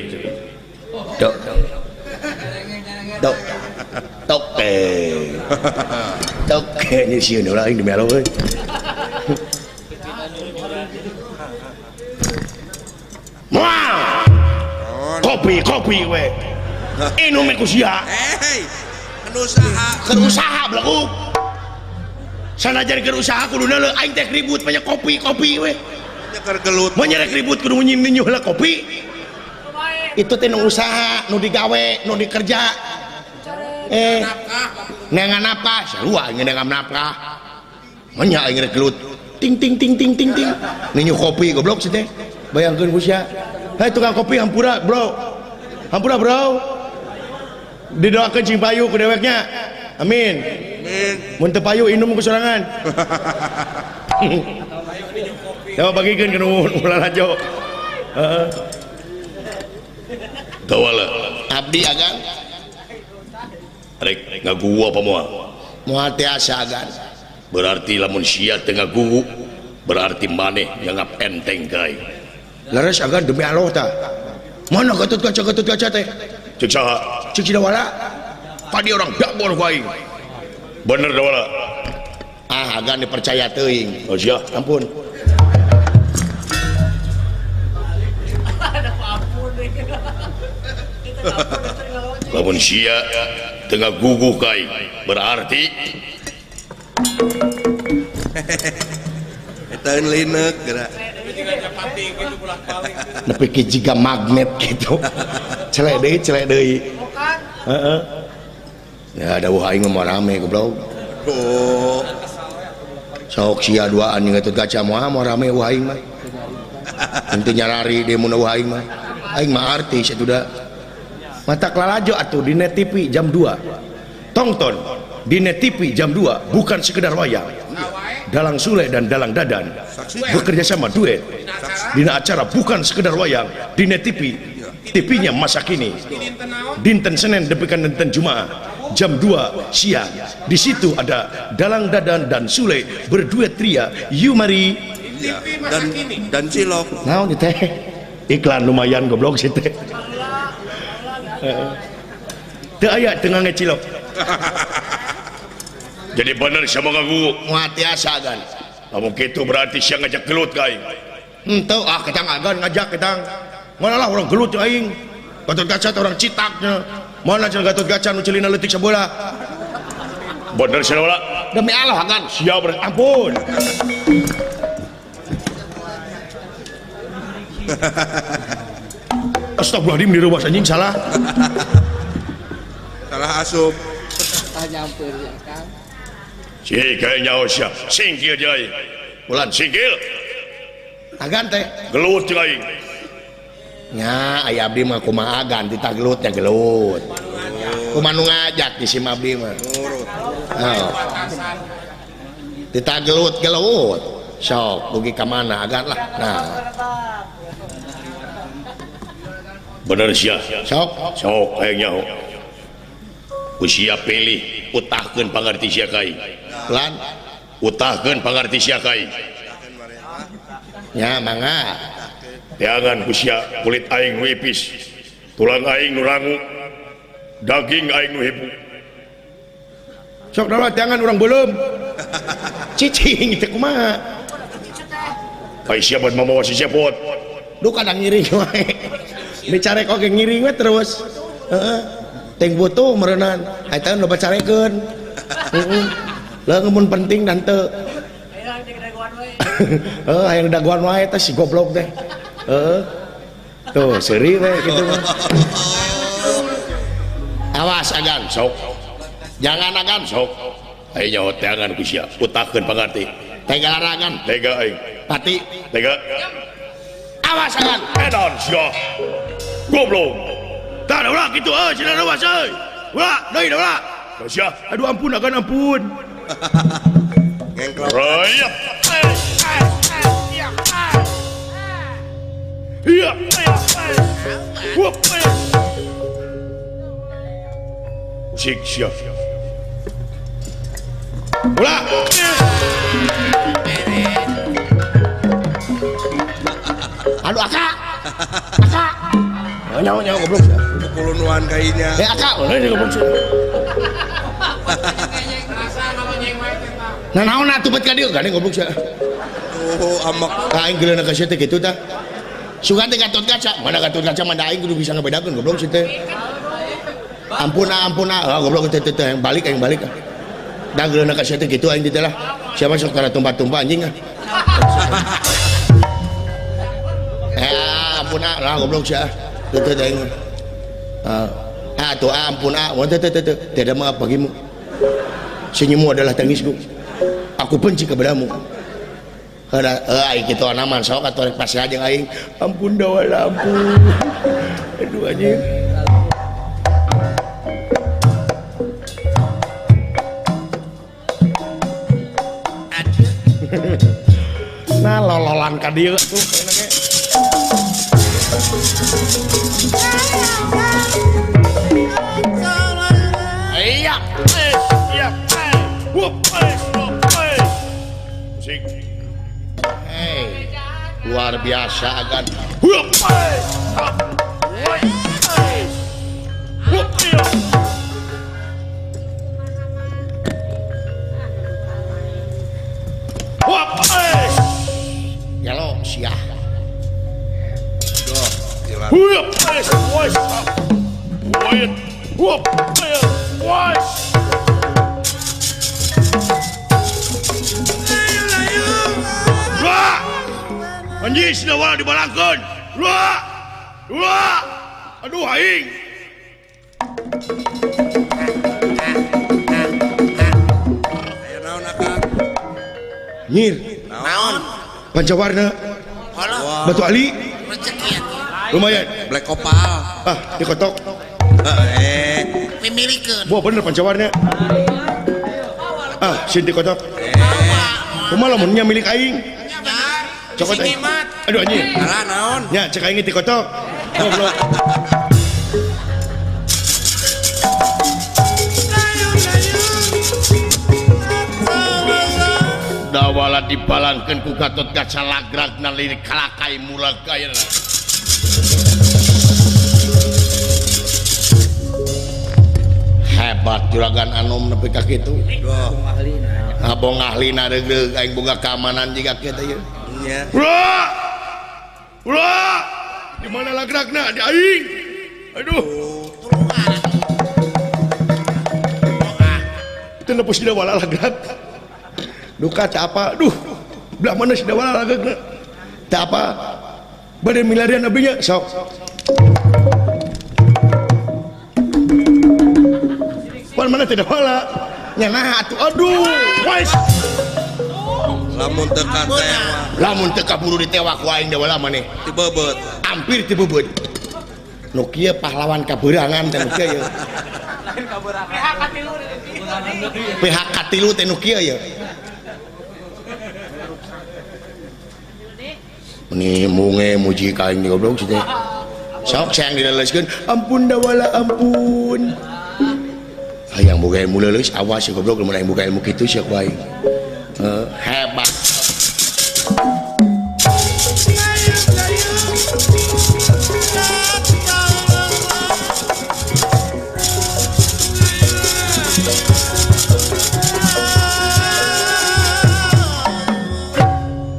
Tok. Tok. Tok. Tok nya sieun heula aing demi Allah euy. Moal. Kopi kopi we. Inum ku sia. Hei. Usaha. Keur usaha beleguk. Sanajan keur usaha kuduna leuh aing teh ribut banyak kopi-kopi we. Keur gelut. Mun nyerek ribut kudu nyinyu heula kopi. Itu teh nu usaha, nu digawe, nu dikerja. Neangan nafkah, sarua aing neangan nafkah. Manya aing rek gelut. Ting ting ting ting ting ting. Ninyu kopi goblok sih teh. Bayangkeun ku sia. Hei tukang kopi hampura, bro. Hampura, bro. Didoakeun cing payu ku deweknya. Amin. Amin. Mun teu payu inum ku sorangan. Coba bagikeun ka nu lalajo. Heeh. Tawala. Abdi agan. Rek ngagugu apa moal? Moal tiasa agan. Berarti lamun sia teu ngagugu berarti maneh nganggap enteng ka aing. Leres agan demi Allah tah. Mana Gatot Kaca teh? Cek saha? Cek si Dawala. Tadi orang dakbor ku aing. Bener Dawala. Ah agan dipercaya teuing. Oh sia, ampun. Lamun sia teu ngagugu ka aing berarti eta lineuk geura. Nepi ki jiga magnet gitu. Celek deui. Heeh. Ya dawuh aing mah rame goblok. Oh. Sok sia duaan jeung Gatot Kaca moal moal rame eueuh aing mah. Henteu nyarari deui mun eueuh aing mah. Aing mah artis atuh da. Matak lalajo atuh di Net TV jam 2. Tonton di Net TV jam 2 bukan sekedar wayang. Dalang Sule dan Dalang Dadan bekerja sama duet dina acara bukan sekedar wayang di Net TV. TV-nya masa kini. Dinten Senin depikan dinten Jumaah jam 2 siang. Di situ ada Dalang Dadan dan Sule berduet tria. Yumari dan cilok. Naon teh? Iklan lumayan goblok sih teh. Teu aya teu ngangge cilok. Jadi bener sama ngagugu. Moal tiasa agan. Lamun kitu berarti sia ngajak gelut ka aing. Henteu ah ketang agan ngajak ketang. Mana lah orang gelut aing. Gatot Kaca orang citaknya. Mana cenah Gatot Kaca nu celina leutik sabola. Bener sia Dawala. Demi Allah agan. Sia berarti ampun. Astagfirullahaladzim di rumah anjing salah. Salah asup. Nyampeur ya Kang. Si kayaknya sia singkir jeung aing. Bulan singkir. Agan teh gelut jeung aing. Nya aya abdi mah kumaha agan titah gelutnya gelut. Kumaha nu ngajak di sim abdi mah. Oh. Titah gelut gelut. Sok dugi ka mana agan lah. Nah. Bener sia. Sok sok hayang nyaho. Ku sia pilih utahkeun pangarti sia ka aing. Lan utahkeun pangarti sia ka aing. Nya mangga. Jangan ku sia kulit aing nu ipis, tulang aing nu rangu, daging aing nu hipu. Sok dawa jangan urang belum. Cicing teh kumaha? Ai sia buat mamawa si cepot. Duh kadang ngiring wae. Dicarek oge ngiring we terus. Heeh. Ting butuh meureunan, eta loba carekeun. Heeh. Leung mun penting dan teu. Heuh, hayang dagoan wae teh si goblok teh. Heeh. Tuh, seuri we kitu mah. Awas agan sok. Jangan agan sok. Ayo nyaho teangan ku sia, utahkeun pangarti. Tega larangan, tega aing. Pati, tega. Awas agan. Edan sia. Goblok. Tah ulah kitu euy, cenah awas euy. Ulah, deui ulah. Sia. Aduh ampun agan ampun. Ngengklok. Rayap. Iya. Wup. Sik sia. Ulah. Aduh aka. Aka. Nyawa nyawa goblok sia. Kukulunuan kainya. Eh aka, ini goblok sia. Nah naon atuh bet ka dieu gandeng goblok sia. Tuh amek. Ka aing geuleuna ka sia teh kitu tah. Sugan teh Gatot Kaca, mana Gatot Kaca mah da aing kudu bisa ngabedakeun goblok sia teh. Ampun ah, ampun ah, goblok teh teh yang balik aing balik. Da geuleuna ka sia teh kitu aing teh lah. Siapa sok kana tumpah-tumpah anjing ah. Eh ampun ah, lah goblok sia. Teh teh aing. Ah tuh ampun ah, teh teh teh tiada maaf bagimu. Senyummu adalah tangisku. Aku benci kepadamu. Heula aing kitu anaman sok atuh rek pasrah jeung aing. Ampun dawala ampun. Aduh anjing. Nah lololan ka dieu tuh kayakna ge. Iya. Luar biasa agan. Gelo sia. Anjing sidawala dibalangkeun. Wah! Wah! Aduh aing. Aya naon akang? Nyir. Naon? Pancawarna. Batu Ali. Lumayan. Black Opal. Ah, dikotok. Pimilikeun. Wah, bener pancawarna. Ah, sin dikotok. Kumaha lamun nya milik aing? Cokot aing. Aduh anjing. Alah naon? Nya cek aing dikotok. Goblok. Dawala dipalangkeun ku Gatot Kaca lagragna lirik kalakai mulaga ayeuna. Hebat juragan anom nepi ka kitu. Ngabong ahlina reugreug aing boga keamanan jiga kieu teh ieu. Nya. Ulah! Ulah! Di mana lagragna di aing? Aduh. Itu nepus dawala lagrag. Duka tak apa, aduh, belah mana sidawala lagragna? Tak apa, bade milarian abinya, sok. Pan mana tidak wala? Nya nah atuh, aduh, wes. Lamun teu katewak, lamun teu kaburu ditewak ku aing dawala maneh. Tibebeut, hampir tibebeut. Nu kieu pahlawan kabeurangan teh nu kieu ye. Lain kabeurangan. PHK 3. PHK 3 teh nu kieu ye. Meni munge muji ka aing goblok sih teh. Sok sayang dileleuskeun, ampun dawala ampun. Hayang boga ilmu leuleus awas si goblok lamun aing boga ilmu kitu sia ku aing. Hebat.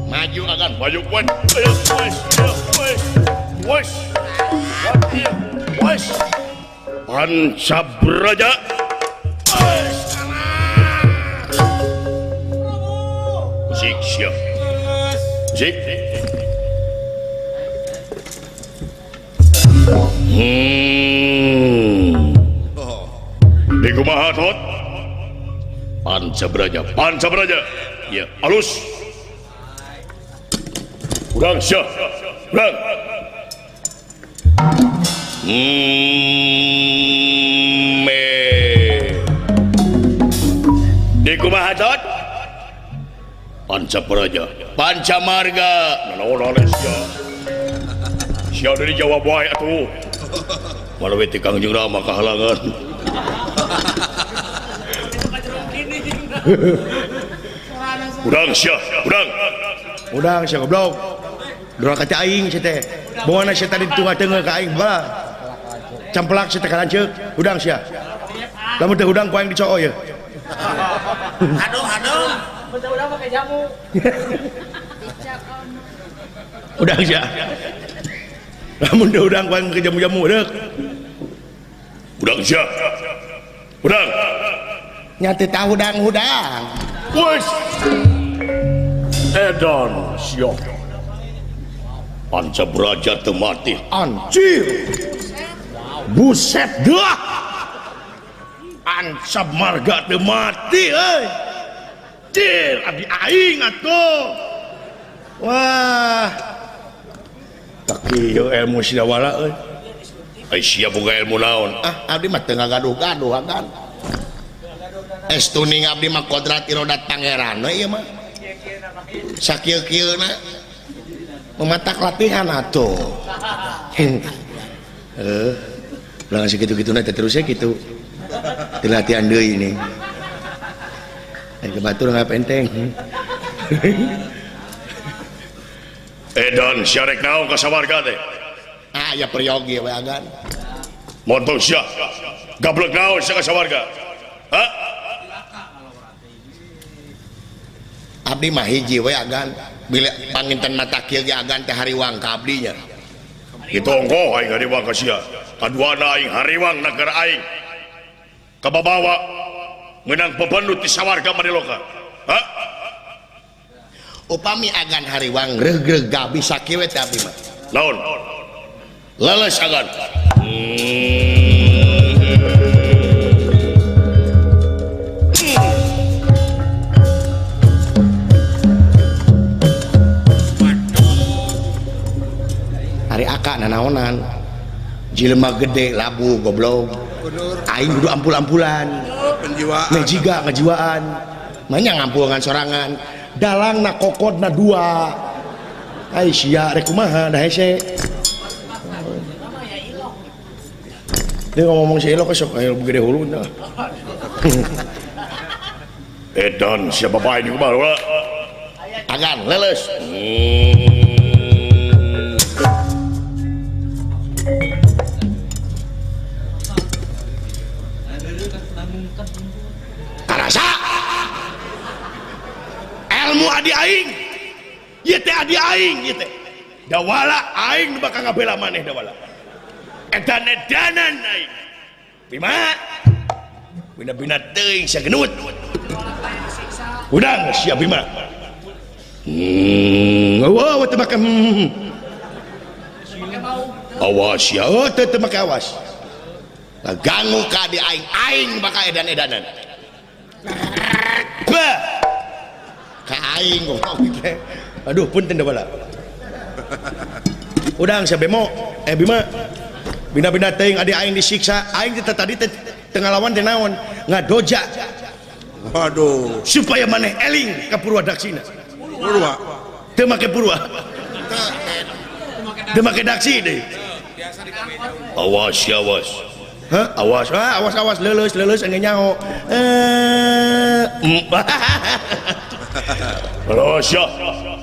Maju akan maju wan. Wes. Wes. Pancabraja. Zik siap. Zik. Di kumaha tot? Pancabraja, Pancabraja. Ya, alus. Urang siap. Urang. Di kumaha tot? Pancabraja, Pancamarga. Nanaon sia. Sia deui jawab wae atuh. Malah we teh Kangjeng Rama kahalangan. Urang sia, urang. Urang sia goblok. Durang ka aing sia teh. Bawana sia tadi tunggal-tunggal ka aing bala. Camplak sia teh ka lanceuk, hudang sia. Lamun teu hudang ku aing dicoo ye. Aduh, aduh. Udah pakai jamu. Udang sia. Lamun teu udang ku aing make jamu-jamu deuk. Udang sia. Udang. Nya teu tahu udang-udang. Wes. Edan sia. Pancabraja teu mati. Anjir. Buset dah. Ancap marga teu mati euy. Cil, abdi aing atuh. Wah. Tak kieu ilmu sidawala euy. Ai sia boga ilmu naon? Ah, abdi mah teu ngagaduh-gaduh agan. Estuning abdi mah kodrat irodat pangeran we ieu mah. Sakieu-kieuna mematak latihan atuh. Heuh. Ulah sakitu-kituna teh terus kitu. Teu latihan deui ini. Ke batur nggak penteng. Edan sia rek naon ka sawarga teh? Ah ya peryogi we agan. Montong sia. Gablek naon sia ka sawarga? Hah? Abdi mah hiji we agan. Bila panginten mata kieu ge agan teh hariwang ka abdi nya. Kitu ongkoh aing hariwang ka sia. Kaduana aing hariwang nagara aing. Kababawa ngeunang pependut di sawarga Madeloka. Hah? Upami agan hariwang regreg gabi sakieu we teh abdi mah. Naon? Leles agan. Ari aka nanaonan. Jelema gede labu goblok. Aing kudu ampul-ampulan. Penjiwaan. Mejiga ngajiwaan. Manya ngampulngan sorangan. Dalang na kokod na dua. Ai sia rek kumaha da hese. Dia ngomong si Elok sok ayo gede hulu dah. Edan siapa bae ni kumaha ulah. Agan leles. Karasa ilmu adi aing. Ieu teh adi aing ieu teh. Dawala aing nu bakal ngabela maneh dawala. Edan-edanan aing. Bima. Bina-bina teuing sia genut. Udang sia Bima. Wah, teu make. Awas ya, oh teu make awas. Ganggu ka di aing, aing bakal edan-edanan. Bah. Ka aing goblok teh. Aduh, punten dawala. Udang sia Bemo, Bima. Bina-bina teuing adi aing disiksa, aing teh tadi teh teu ngalawan teh naon? Ngadoja. Waduh. Supaya maneh eling ka Purwadaksina. Purwa. Teu make purwa. Teu make daksi deui. Awas ya awas. Hah? Awas, ah, awas awas leuleus leuleus engge nyaho. Awas ya.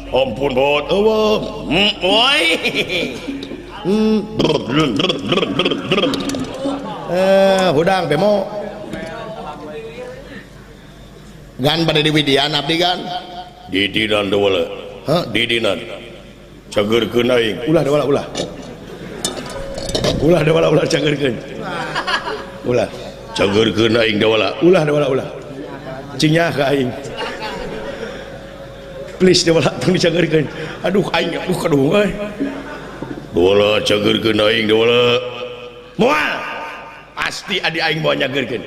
Ampun bot. Eueuh. Woi. Hudang Bemo. Gan pada di Widian abdi gan. Didinan dawala. Hah? Didinan. Cageurkeun aing. Ulah dawala ulah. Ulah dawala ulah cageurkeun. Ulah. Cageurkeun aing dawala. Ulah dawala ulah. Cinyah ka aing. Please dawala tong dicageurkeun. Aduh aing aduh kaduh euy. Dawala cageurkeun aing dawala. Moal. Pasti adi aing moal nyageurkeun.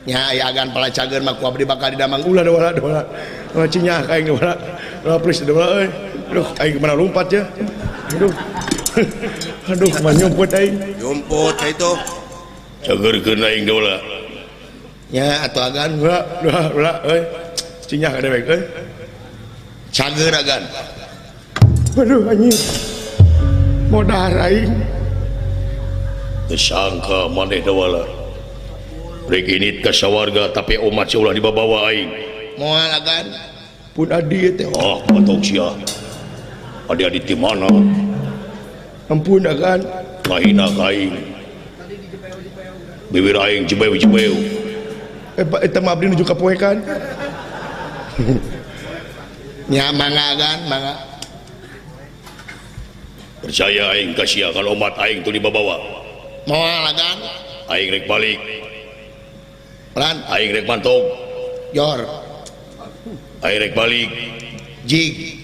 Nya aya agan pala cager mah ku abdi bakal didamang ulah dawala dawala. Ulah cinyah ka aing dawala. Ulah please dawala euy. Aduh aing kemana lompat ya. Aduh. Aduh kumaha nyumput aing. Nyumput ka itu. Cageurkeun aing dawala. Nya atuh agan ulah ulah ulah euy. Cinyah ka dewek euy. Cager agan. Aduh anjing. Modar aing. Teu sangka maneh dawala. Rek init ka sawarga tapi omat sia ulah dibabawa aing. Moal agan. Pun adi teh. Ah, patok sia. Adi-adi ti mana? Ampun agan. Ngahina ka aing. Bibir aing jebeu-jebeu. Eta mah abdi nuju kapoekan. Nya mangga agan, mangga. Percaya aing ka sia kalau omat aing tu dibabawa. Moal agan. Aing rek balik. Pelan. Aing rek mantog. Jor. Aing rek balik. Jig.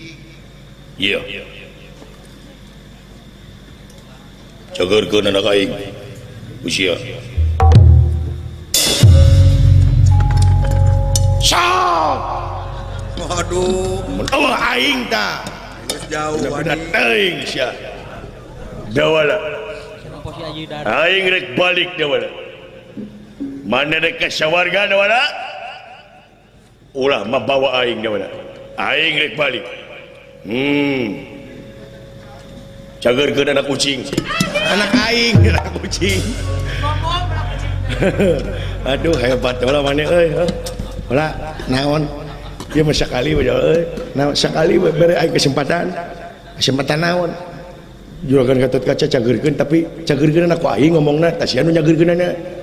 Iya. Cageurkeun anak aing. Usia. Sok. Waduh. Eueuh aing tah. Geus jauh Bener teuing sia. Dawala. Aing rek balik dawala. Mana rek ka sawarga dawala? Ulah mabawa aing dawala. Aing rek balik. Cageurkeun anak kucing. Anak aing anak kucing. Aduh hebat dawala maneh euy. Ulah naon? Ieu mah sakali we euy. Naon sakali we bere aing kesempatan. Asa mata naon? Juragan Gatot Kaca cageurkeun tapi cageurkeunna ku aing ngomongna tah sia nu nyageurkeunana.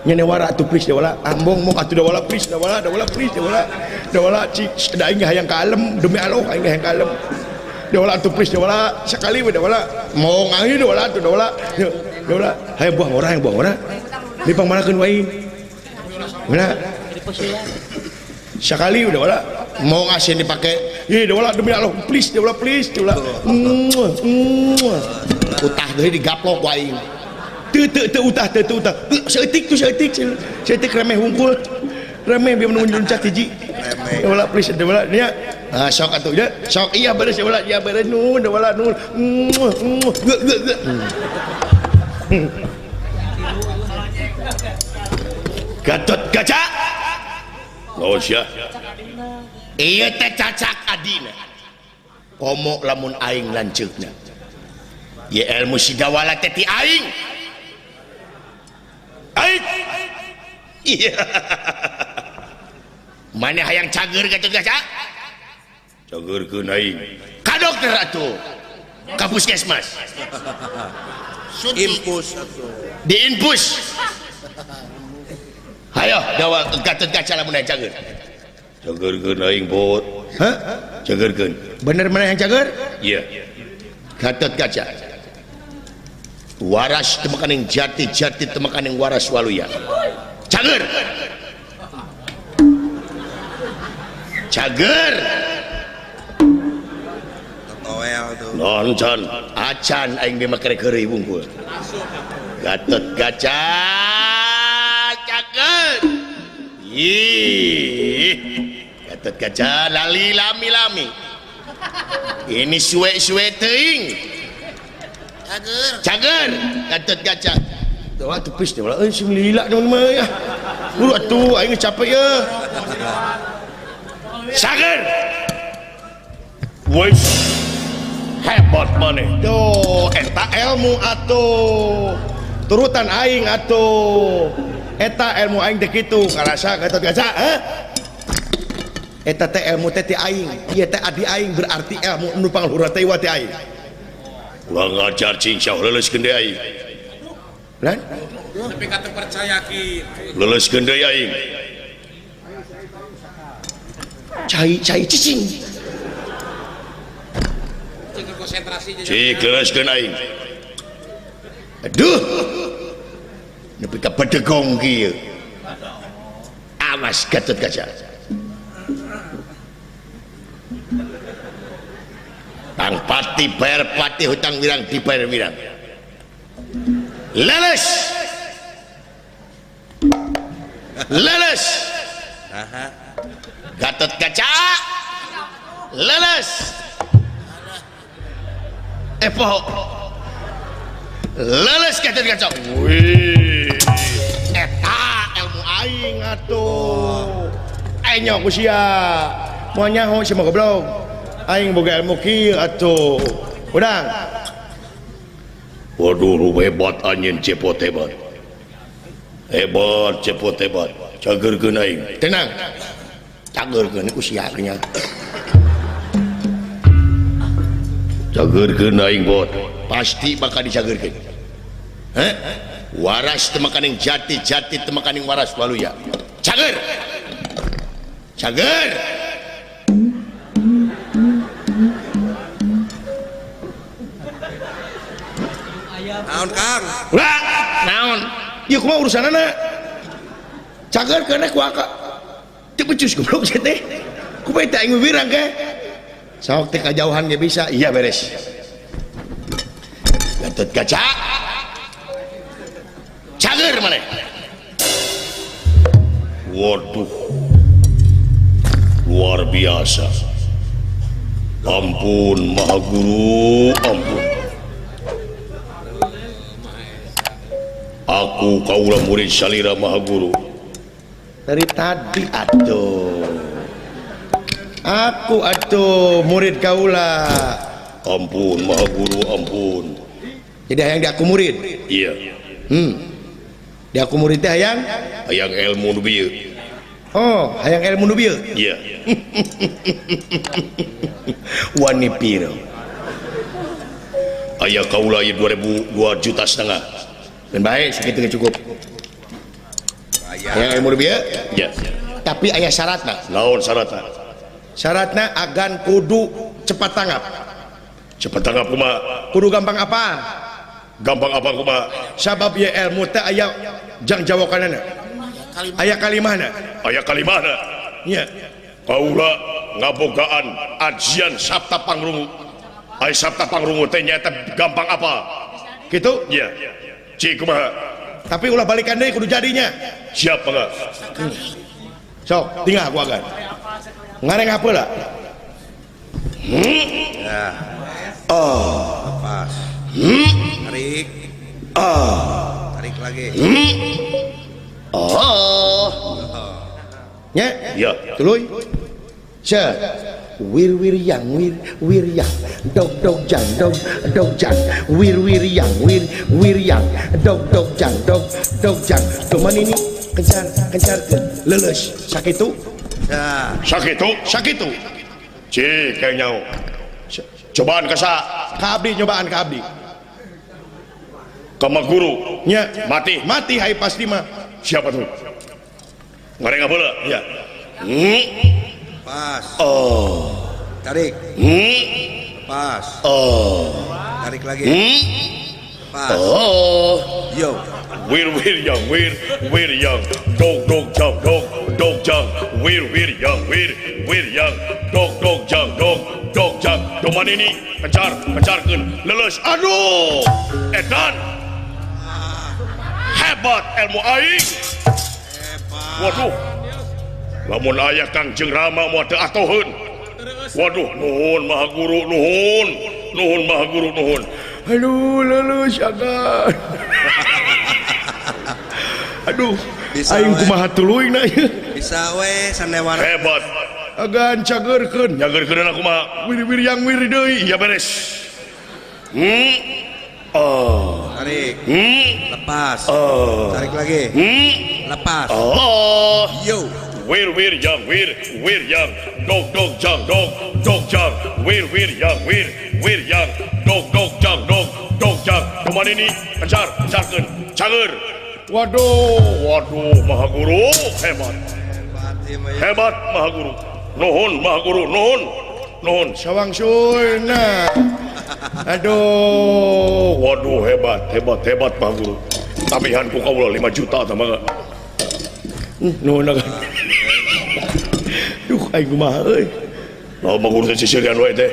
Nyenewara atuh please dawala ambong mong atuh dawala please dawala dawala please dawala dawala cik da aing hayang kalem demi Allah aing hayang kalem. Dawala atuh please dawala sekali we dawala mong aing dawala atuh dawala dawala hayang buah ngora hayang buah ngora. Di pangmanakeun wae. Mana? Sekali udah wala mau ngasih dipake ih dawala demi Allah please dawala please dawala utah deui digaplok ku aing teu teu teu utah teu teu utah saeutik tuh saeutik saeutik remeh hungkul remeh bieu nu luncat hiji dawala please dawala nya ah sok atuh nya sok iya beres dawala iya beres nu dawala nu ge ge ge Gatot Kaca naon sia ieu teh cacak adina komo lamun aing lanceukna ieu ilmu si dawala teh ti aing aing iya maneh hayang cager Gatot Kaca cageurkeun aing ka dokter atuh ka puskesmas infus atuh diinfus hayo dawa Gatot Kaca lamun hayang cager cageurkeun aing bot hah cageurkeun bener mana yang cager iya Gatot Kaca waras teu makaning jati jati teu makaning waras waluya cager cager toel tuh non can acan aing ge make keureuy wungkul Gatot Kaca cager ih Gatot Kaca lali lami lami ini suwe-suwe teuing cager cager Gatot Kaca tuh atuh please deh euy sing lila naon mah ya buru atuh aing capek ya cager woi hebat maneh tuh eta ilmu atuh turutan aing atuh eta ilmu aing teh kitu karasa Gatot Kaca heh eta teh ilmu teh ti aing ieu teh adi aing berarti ilmu nu pangluhur teh ieu teh aing ulah ngajar cing syah leuleuskeun deui aing lan tapi ka teu percaya ki leuleuskeun deui aing cai cai cicing cing konsentrasi cik leuleuskeun aing aduh nepi ka bedegong kieu awas Gatot Kaca tang pati bayar pati hutang wirang dibayar wirang leles leles Gatot Kaca leles poho leles Gatot Kaca wih eta ilmu aing atuh aing nyok ku sia moal nyaho sia mah goblok aing boga ilmu kieu atuh udang waduh hebat anjeun cepot hebat hebat cepot hebat cageurkeun aing tenang cageurkeun ku sia nya cageurkeun aing bot pasti bakal dicageurkeun heh waras teu makaning jati jati teu makaning waras waluya cager cager naon Kang ulah naon ieu kumaha urusanana cager keun ku aka teu becus goblok sia teh kumaha teh aing wirang ke sok teh kajauhan ge bisa iya beres Gatot Kaca cager maneh waduh luar biasa ampun Maha Guru ampun aku kaula murid salira Maha Guru dari tadi atuh aku atuh murid kaula ampun Maha Guru ampun jadi hayang di aku murid iya di aku murid teh hayang hayang ilmu nu bieu oh hayang ilmu nu bieu iya wani piro Aya kaula ieu 2 juta setengah. Dan baik sakitu cukup. Aya ilmu bieu? Ya. Tapi aya syaratna. Naon syaratna? Syaratna agan kudu cepat tanggap. Cepat tanggap kumaha? Kudu gampang apa? Gampang apa kumaha? Sabab ieu ilmu teh aya jang jawakanana. Aya kalimahna. Aya kalimahna. Nya. Kaula ngabogaan ajian Sabta Pangrungu. Ai Sabta Pangrungu teh nyaeta gampang apa? Kitu? Iya. Cik kumaha? Tapi ulah balikan deui kudu jadinya. Siap mangga. Sok, tinggal aku agan. Ngareng apa lah? Ya. Oh. Lepas. Tarik. Oh. Tarik lagi. Oh. Nya? Ya. Tuluy. Cet. Wir wir yang wir wir yang dog dog jang dog dog jang wir wir yang wir wir yang dog dog jang dog dog jang. Cuman ini kencar kencar leuleus sakitu. Ya. Sakitu, sakitu. Cik kayak nyau. Cobaan ka sa? Ka abdi nyobaan ka abdi. Ka guru. Nya, mati. Mati hai pasti mah. Siapa tuh? Ngareng apa lah? Ya. Pas. Oh. Tarik. Pas. Oh. Tarik lagi. Pas. Oh. Yo. Wir wir yang wir wir yang dog dog jang dog dog jang wir wir yang wir wir yang dog dog jang dog dog jang. Doman ini kejar kejarkeun leuleus. Aduh. Edan. Hebat ilmu aing. Hebat. Waduh. Lamun aya Kangjeng Rama moal teu atoheun. Waduh, nuhun Maha Guru, nuhun. Nuhun Maha Guru, nuhun. Aduh, leuleus agan. Aduh, bisa aing kumaha tuluy na ieu. Bisa we sanewara. Hebat. Agan cageurkeun. Nyageurkeun kumaha? Wir-wir yang wir deui. Iya beres. Oh. Tarik. Lepas. Oh. Tarik lagi. Lepas. Oh. Yo. Wir wir yang wir wir yang dog dog jang dog dog jang wir wir yang wir wir yang dog dog jang dog dog jang. Cuman ini kejar kejarkeun cager. Waduh, waduh Maha Guru hebat. Hebat Maha Guru. Nuhun Maha Guru, nuhun. Nuhun sawang suina. Aduh, waduh hebat, hebat, hebat Maha Guru. Tabihan ku kaula 5 juta tambah enggak? Nuhun agan. Duh, aing kumaha euy. Lamun Maha Guru teh sisirian wae teh.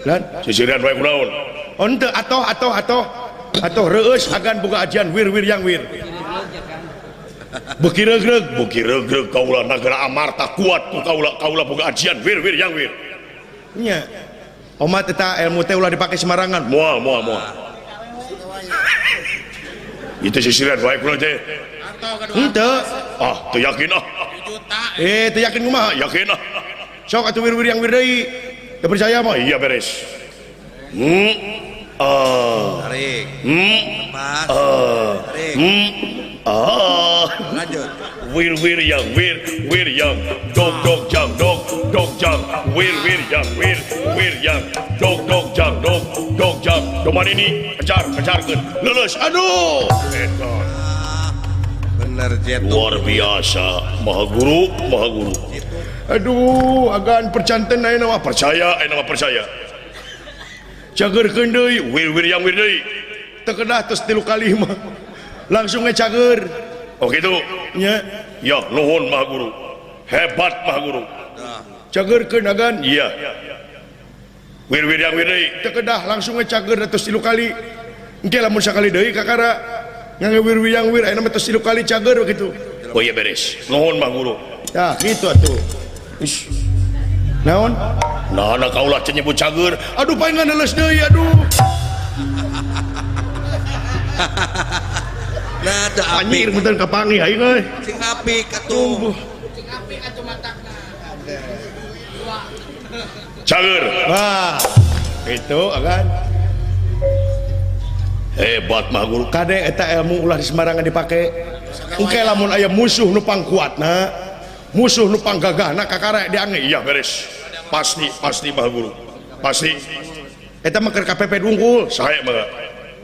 Lan, sisirian wae kunaon? Henteu atoh atoh atoh. Atoh reueus agan boga ajian wir wir yang wir. Beuki regreg, beuki regreg kaula nagara Amarta kuat ku kaula, kaula boga ajian wir wir yang wir. Nya. Omat eta ilmu teh ulah dipake sembarangan. Moal moal moal. Itu sisirian wae kula teh. Henteu. Ah, teu yakin ah. Eh, teu yakin kumaha? Yakin ah. Sok atuh wir-wir yang wir deui. Teu percaya mah? Iya beres. Tarik. Lepas. Tarik. Lanjut. Wir wir yang wir wir yang dog dog jang dog dog jang wir wir yang wir wir yang dog dog jang dog dog jang. Doman ini kejar kejarkeun leuleus. Aduh. Eta. Bener jet. Luar biasa Maha Guru, Maha Guru. Aduh, agan percanten ayeuna mah percaya, ayeuna mah percaya. Cageurkeun deui, wir wir yang wir deui. Teu kedah tos 3 kali mah. Langsung ge cager. Oh gitu. Nya. Ya, nuhun Maha Guru. Hebat Maha Guru. Cageurkeun agan. Iya. Wir wir yang wir deui. Teu kedah langsung ge cager tos 3 kali. Engke lamun sakali deui kakara ngangge wir wir yang wir ayeuna mah tos 3 kali cager kitu. Oh iya beres. Nuhun Maha Guru. Tah kitu atuh. Ish. Naon? Nah, nah kaulah teu nyebut cager. Aduh palingan leuleus deui aduh. Nah, teu apik. Anjir mun kapanggih aing euy. Sing apik atuh. Sing apik atuh matakna. Cager. Wah. Itu agan. Hebat Maha Guru. Kade eta ilmu ulah di sembarangan dipake. Engke lamun aya musuh nu pangkuatna, musuh nu panggagahna kakara diange. Iya beres. Pasti pasti Maha Guru. Pasti. Eta mah keur KPP wungkul. Sae mah.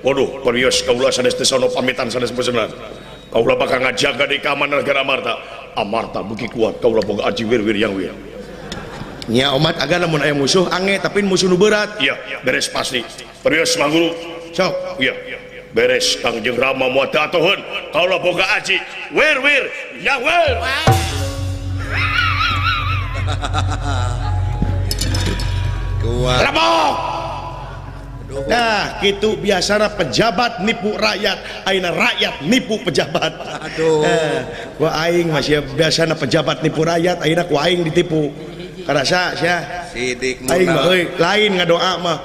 Waduh, perios kaula sanes teh sono pamitan sanes pesenan. Kaula bakal ngajaga di keamanan negara Amarta. Amarta beuki kuat, kaula boga aji wir-wir yang wir. Nya omat agan lamun aya musuh ange tapi musuh nu berat. Iya, beres pasti. Perios mangguru. Sok. Iya. Beres Kangjeng Rama moal teu atoheun. Kaula boga aji wir-wir yang wir. Kuat. Rebok. Nah, gitu biasana pejabat nipu rakyat, ayeuna rakyat nipu pejabat. Aduh. Ku aing masih biasana pejabat nipu rakyat, ayeuna ku aing ditipu. Karasa sia. Sidik aing mah euy, lain ngadoa mah.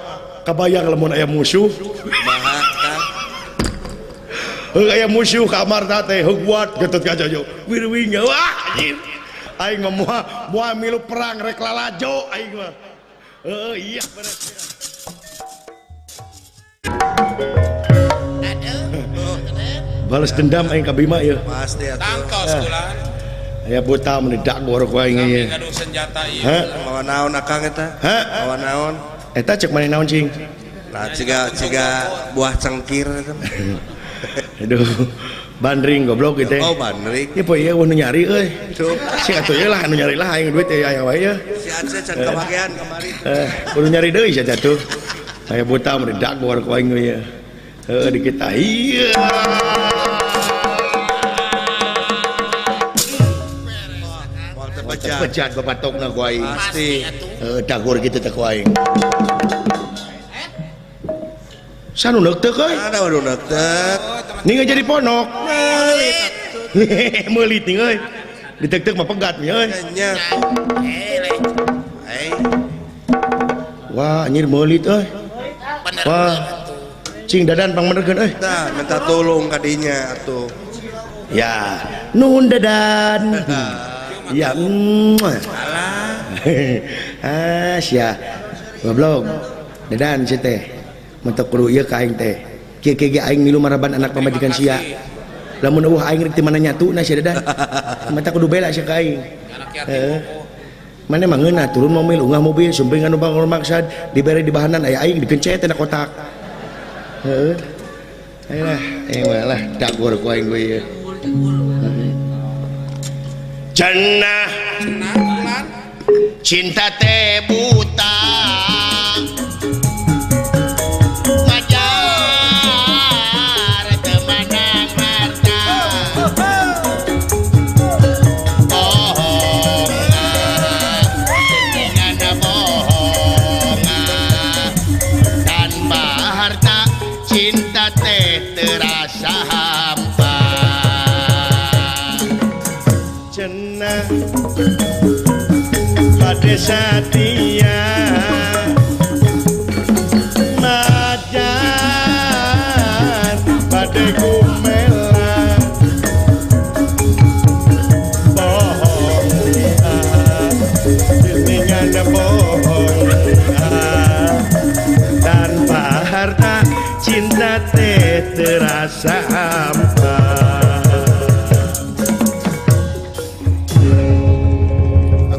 Kabayang lamun aya musuh. Maha Kang. Heuh aya musuh ka Amarta teh heuh kuat getut ka jojo. Wir-wing wah anjir. Aing mah moal milu perang rek lalajo aing mah. Heuh iya beres. Balas dendam aing ka Bima ieu. Pasti atuh. Tangkos kulan. Aya buta mun dagor ku aing ieu. Gaduh senjata ieu. Mawa naon akang eta? Hah? Mawa naon? Eta cek maneh naon cing? Nah, ciga buah cengkir eta. Aduh, bandring goblok ieu teh. Oh, bandring. Ieu poe ieu nu nyari euy. Tuh. Si atuh ieu lah anu nyari lah aing duit aya wae ieu. Si Aceh can kabagean kamari. Kudu nyari deui sia jatuh. Aya buta mun dagor ku aing ieu. Heuh di kita ieu. Bejat bapatokna ku aing. Pasti. Heuh dagor kitu teh ku aing. Sanu neuk-teuk euy. Ada nu neuk-teuk. Ning jadi ponok. Meulit. Meulit ning euy. Diteuk-teuk mah pegat nya euy. Nya. Wah, anjir meulit euy. Wah. Cing dadan pangmenerkeun euy. Tah, minta tolong ka dinya atuh. Ya, nuhun dadan. Ya, alah. Ah, sia. Goblok. Dadan sia teh. Mentok kudu ieu ka aing teh. Kieu-kieu ge aing milu maraban anak pamajikan sia. Lamun eueuh aing rek ti mana nyatuna sia dadan. Mata kudu bela sia ka aing. Heeh. Mane mah ngeunah turun mobil ungah mobil sumping anu bangun maksad dibere di bahanan aya aing dikencet na kotak. Heeh. Ayolah, aing mah lah dagor ku aing we ieu. Cenah cinta teh buta majar teu mandang harta bohong dengan bohong tanpa harta cinta teh terasa hampa. Cenah pada satia majar pada gumela bohong dengan bohong tanpa harta cinta teh terasa hampa.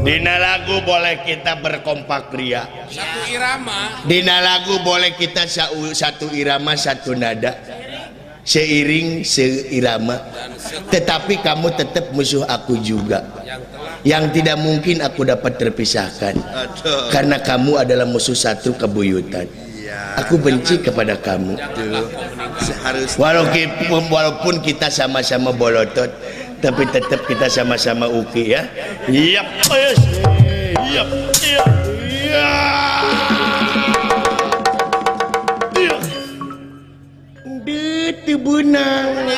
Dina lagu boleh kita berkompak ria. Satu irama. Dina lagu boleh kita satu irama satu nada. Seiring seirama. Tetapi kamu tetap musuh aku juga. Yang tidak mungkin aku dapat terpisahkan. Aduh. Karena kamu adalah musuh satu kebuyutan. Aku benci kepada kamu. Walaupun kita sama-sama bolotot, tapi tetap kita sama-sama uki ya. Yap, yap, yap, yap. Deut teu beunang.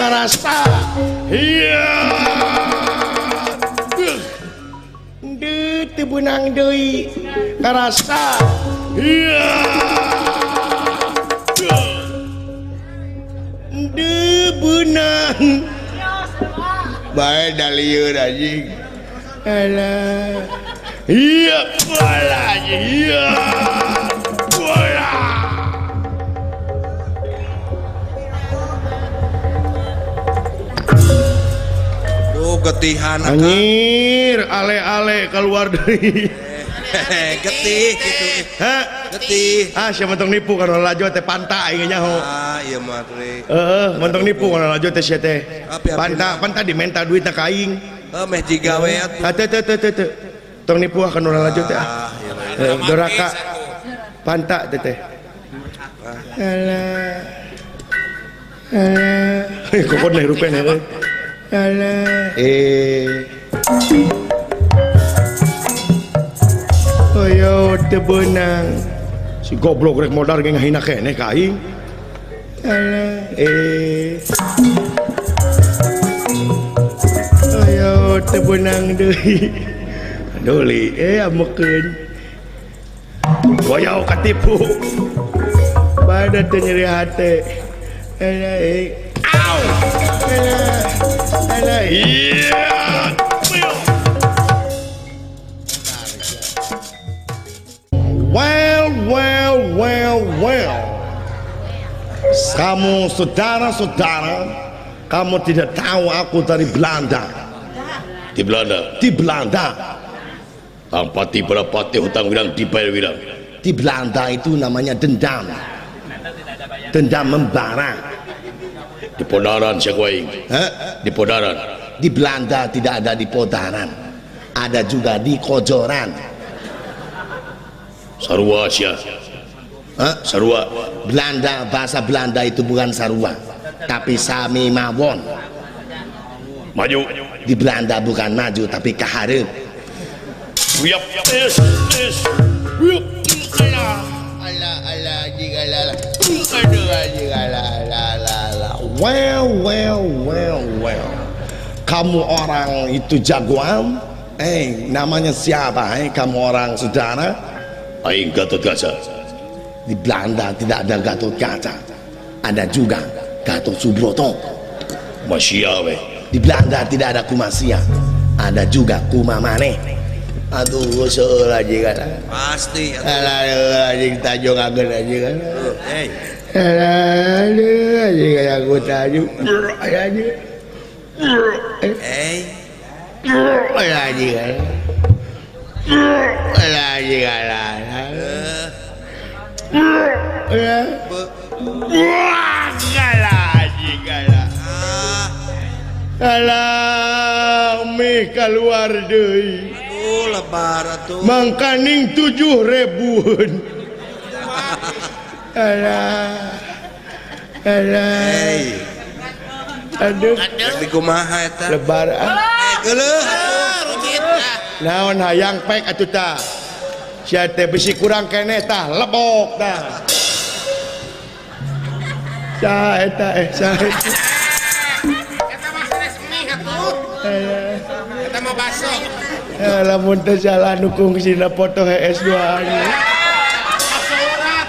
Karasa. Iya. Deut teu beunang deui. Karasa. Iya. Deut beunang. Bae dalieur anjing. Alah. Iya, bola iya. Bola. Duh, getihan anjir, ale-ale keluar deui. Getih kitu. Heh, getih. Ah, sia mah tong nipu kana lalajo teh panta aing nyaho. Ah, ieu mah teh. Heeh, mah tong nipu kana lalajo teh sia teh. Panta, panta dimenta duitna ka aing. Heuh, meh jiga we atuh. Ah, teu teu teu teu. Tong nipu ah kana lalajo teh ah. Doraka. Panta teh teh. Alah. Alah. Kokon leh rupen heuh. Alah. Eh. Ayo teu beunang. Si goblok rek modar ge ngahina keneh ka aing. Alah, eh. Ayo teu beunang deui. Doli eh amekeun. Goyau katipu. Bada teu nyeri hate. Alah, eh. Au. Alah. Alah. Iya. Well, well, well, well. Kamu saudara-saudara, kamu tidak tahu aku dari Belanda. Di Belanda. Di Belanda. Tampati berapati hutang wirang dibayar wirang. Di Belanda itu namanya dendam. Dendam membara. Di Podaran siapa aing? Di Podaran. Di Belanda tidak ada di Podaran. Ada juga di Kojoran. Sarua sia. Sarua. Belanda, bahasa Belanda itu bukan sarua, tapi sami mawon. Maju. Di Belanda bukan maju tapi kaharep. Wiap. Es, es. Wiap. Alah, alah, alah, alah. Aduh, alah, alah, alah. Well, well, well, well. Kamu orang itu jagoan? Namanya siapa? Kamu orang saudara? Aing Gatot Kaca. Di Belanda tidak ada Gatot Kaca, ada juga Gatot Subroto. Masia we. Di Belanda tidak ada Kumasia, ada juga Kumamane. Aduh, seueur aja kan. Pasti. Alah, anjing tajong ageun aja kan. Hei. Alah, anjing aku tajong. Anjing. Hei. Anjing. Alah, anjing alah. Alah, mih keluar deui. Aduh, lebar atuh. Mangkaning 7.000. Alah. Alah. Aduh. Di kumaha eta? Lebar ah. Geuleuh. Naon hayang pek atuh tah. Sia teh besi kurang keneh tah, lebok tah. Sah eta sah. Eta mah sanes mie atuh. Eta mah baso. Lamun teu salah nu kungsina foto HS2 nya. Baso urat.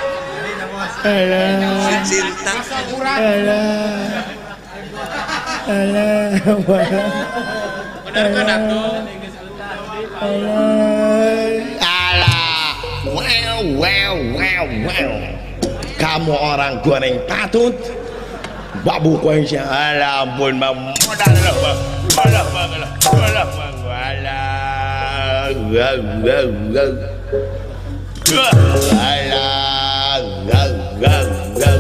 Alah. Cinta. Baso urat. Alah. Alah. Bener kan atuh? Alah. Well, well, well, well. Kamu orang goreng patut. Babu koin sia. Alah ampun bang. Modal lah bang. Alah bang. Alah bang. Alah. Gak gak gak. Alah. Gak gak gak.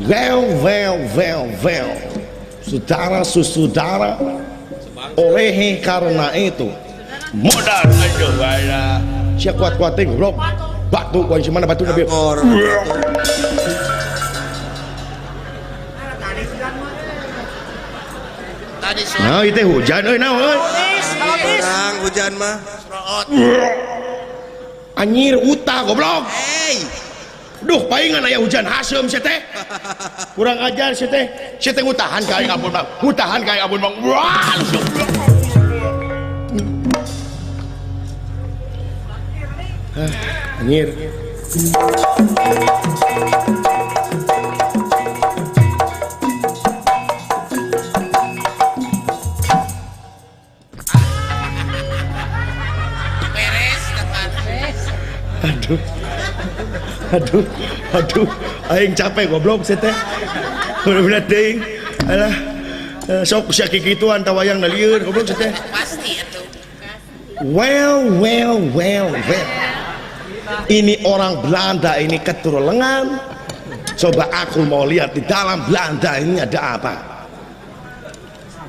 Well, well, well, well. Saudara, saudara. Oleh karena itu modal aja alah. Sia kuat-kuatin goblok. Batu koin si mana batu nabi. Nah, itu hujan euy naon euy. Urang hujan mah. Anjir utah goblok. Hey. Duh paingan aya hujan haseum sia teh. Kurang ajar sia teh. Sia teh ngutahan ka aing ampun bang. Ngutahan ka aing ampun bang. Wah. Anjir. Beres depan. Aduh. Aduh, aduh, aing capek goblok sia teh. Bener-bener teuing. Alah. Sok sia kikituan tawayang lieur goblok sia teh. Pasti atuh. Well, well, well, well. Ini orang Belanda ini keturulengan. Coba aku mau lihat di dalam Belanda ini ada apa.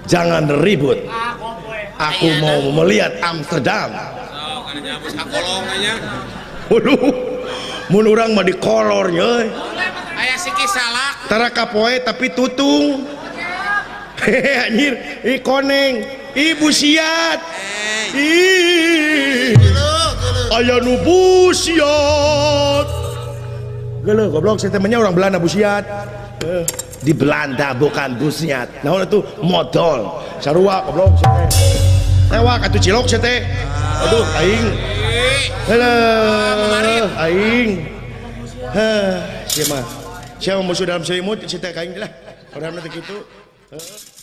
Jangan ribut. Aku mau melihat Amsterdam. Waduh, mun urang mah dikolor nya. Aya siki salak. Tara kapoe tapi tutung. Hehe anjir, ih koneng, ih busiat. Ih. Aya nu busiat. Geuleuh goblok saya temennya orang Belanda busiat. Di Belanda bukan busiat. Nah itu modal. Sarua goblok saya teh. Tewak atuh cilok saya teh. Aduh aing. Heuh, aing. Heh, sia mah. Sia mah musuh dalam selimut si teh ka aing lah. Orang teh kitu. Heeh.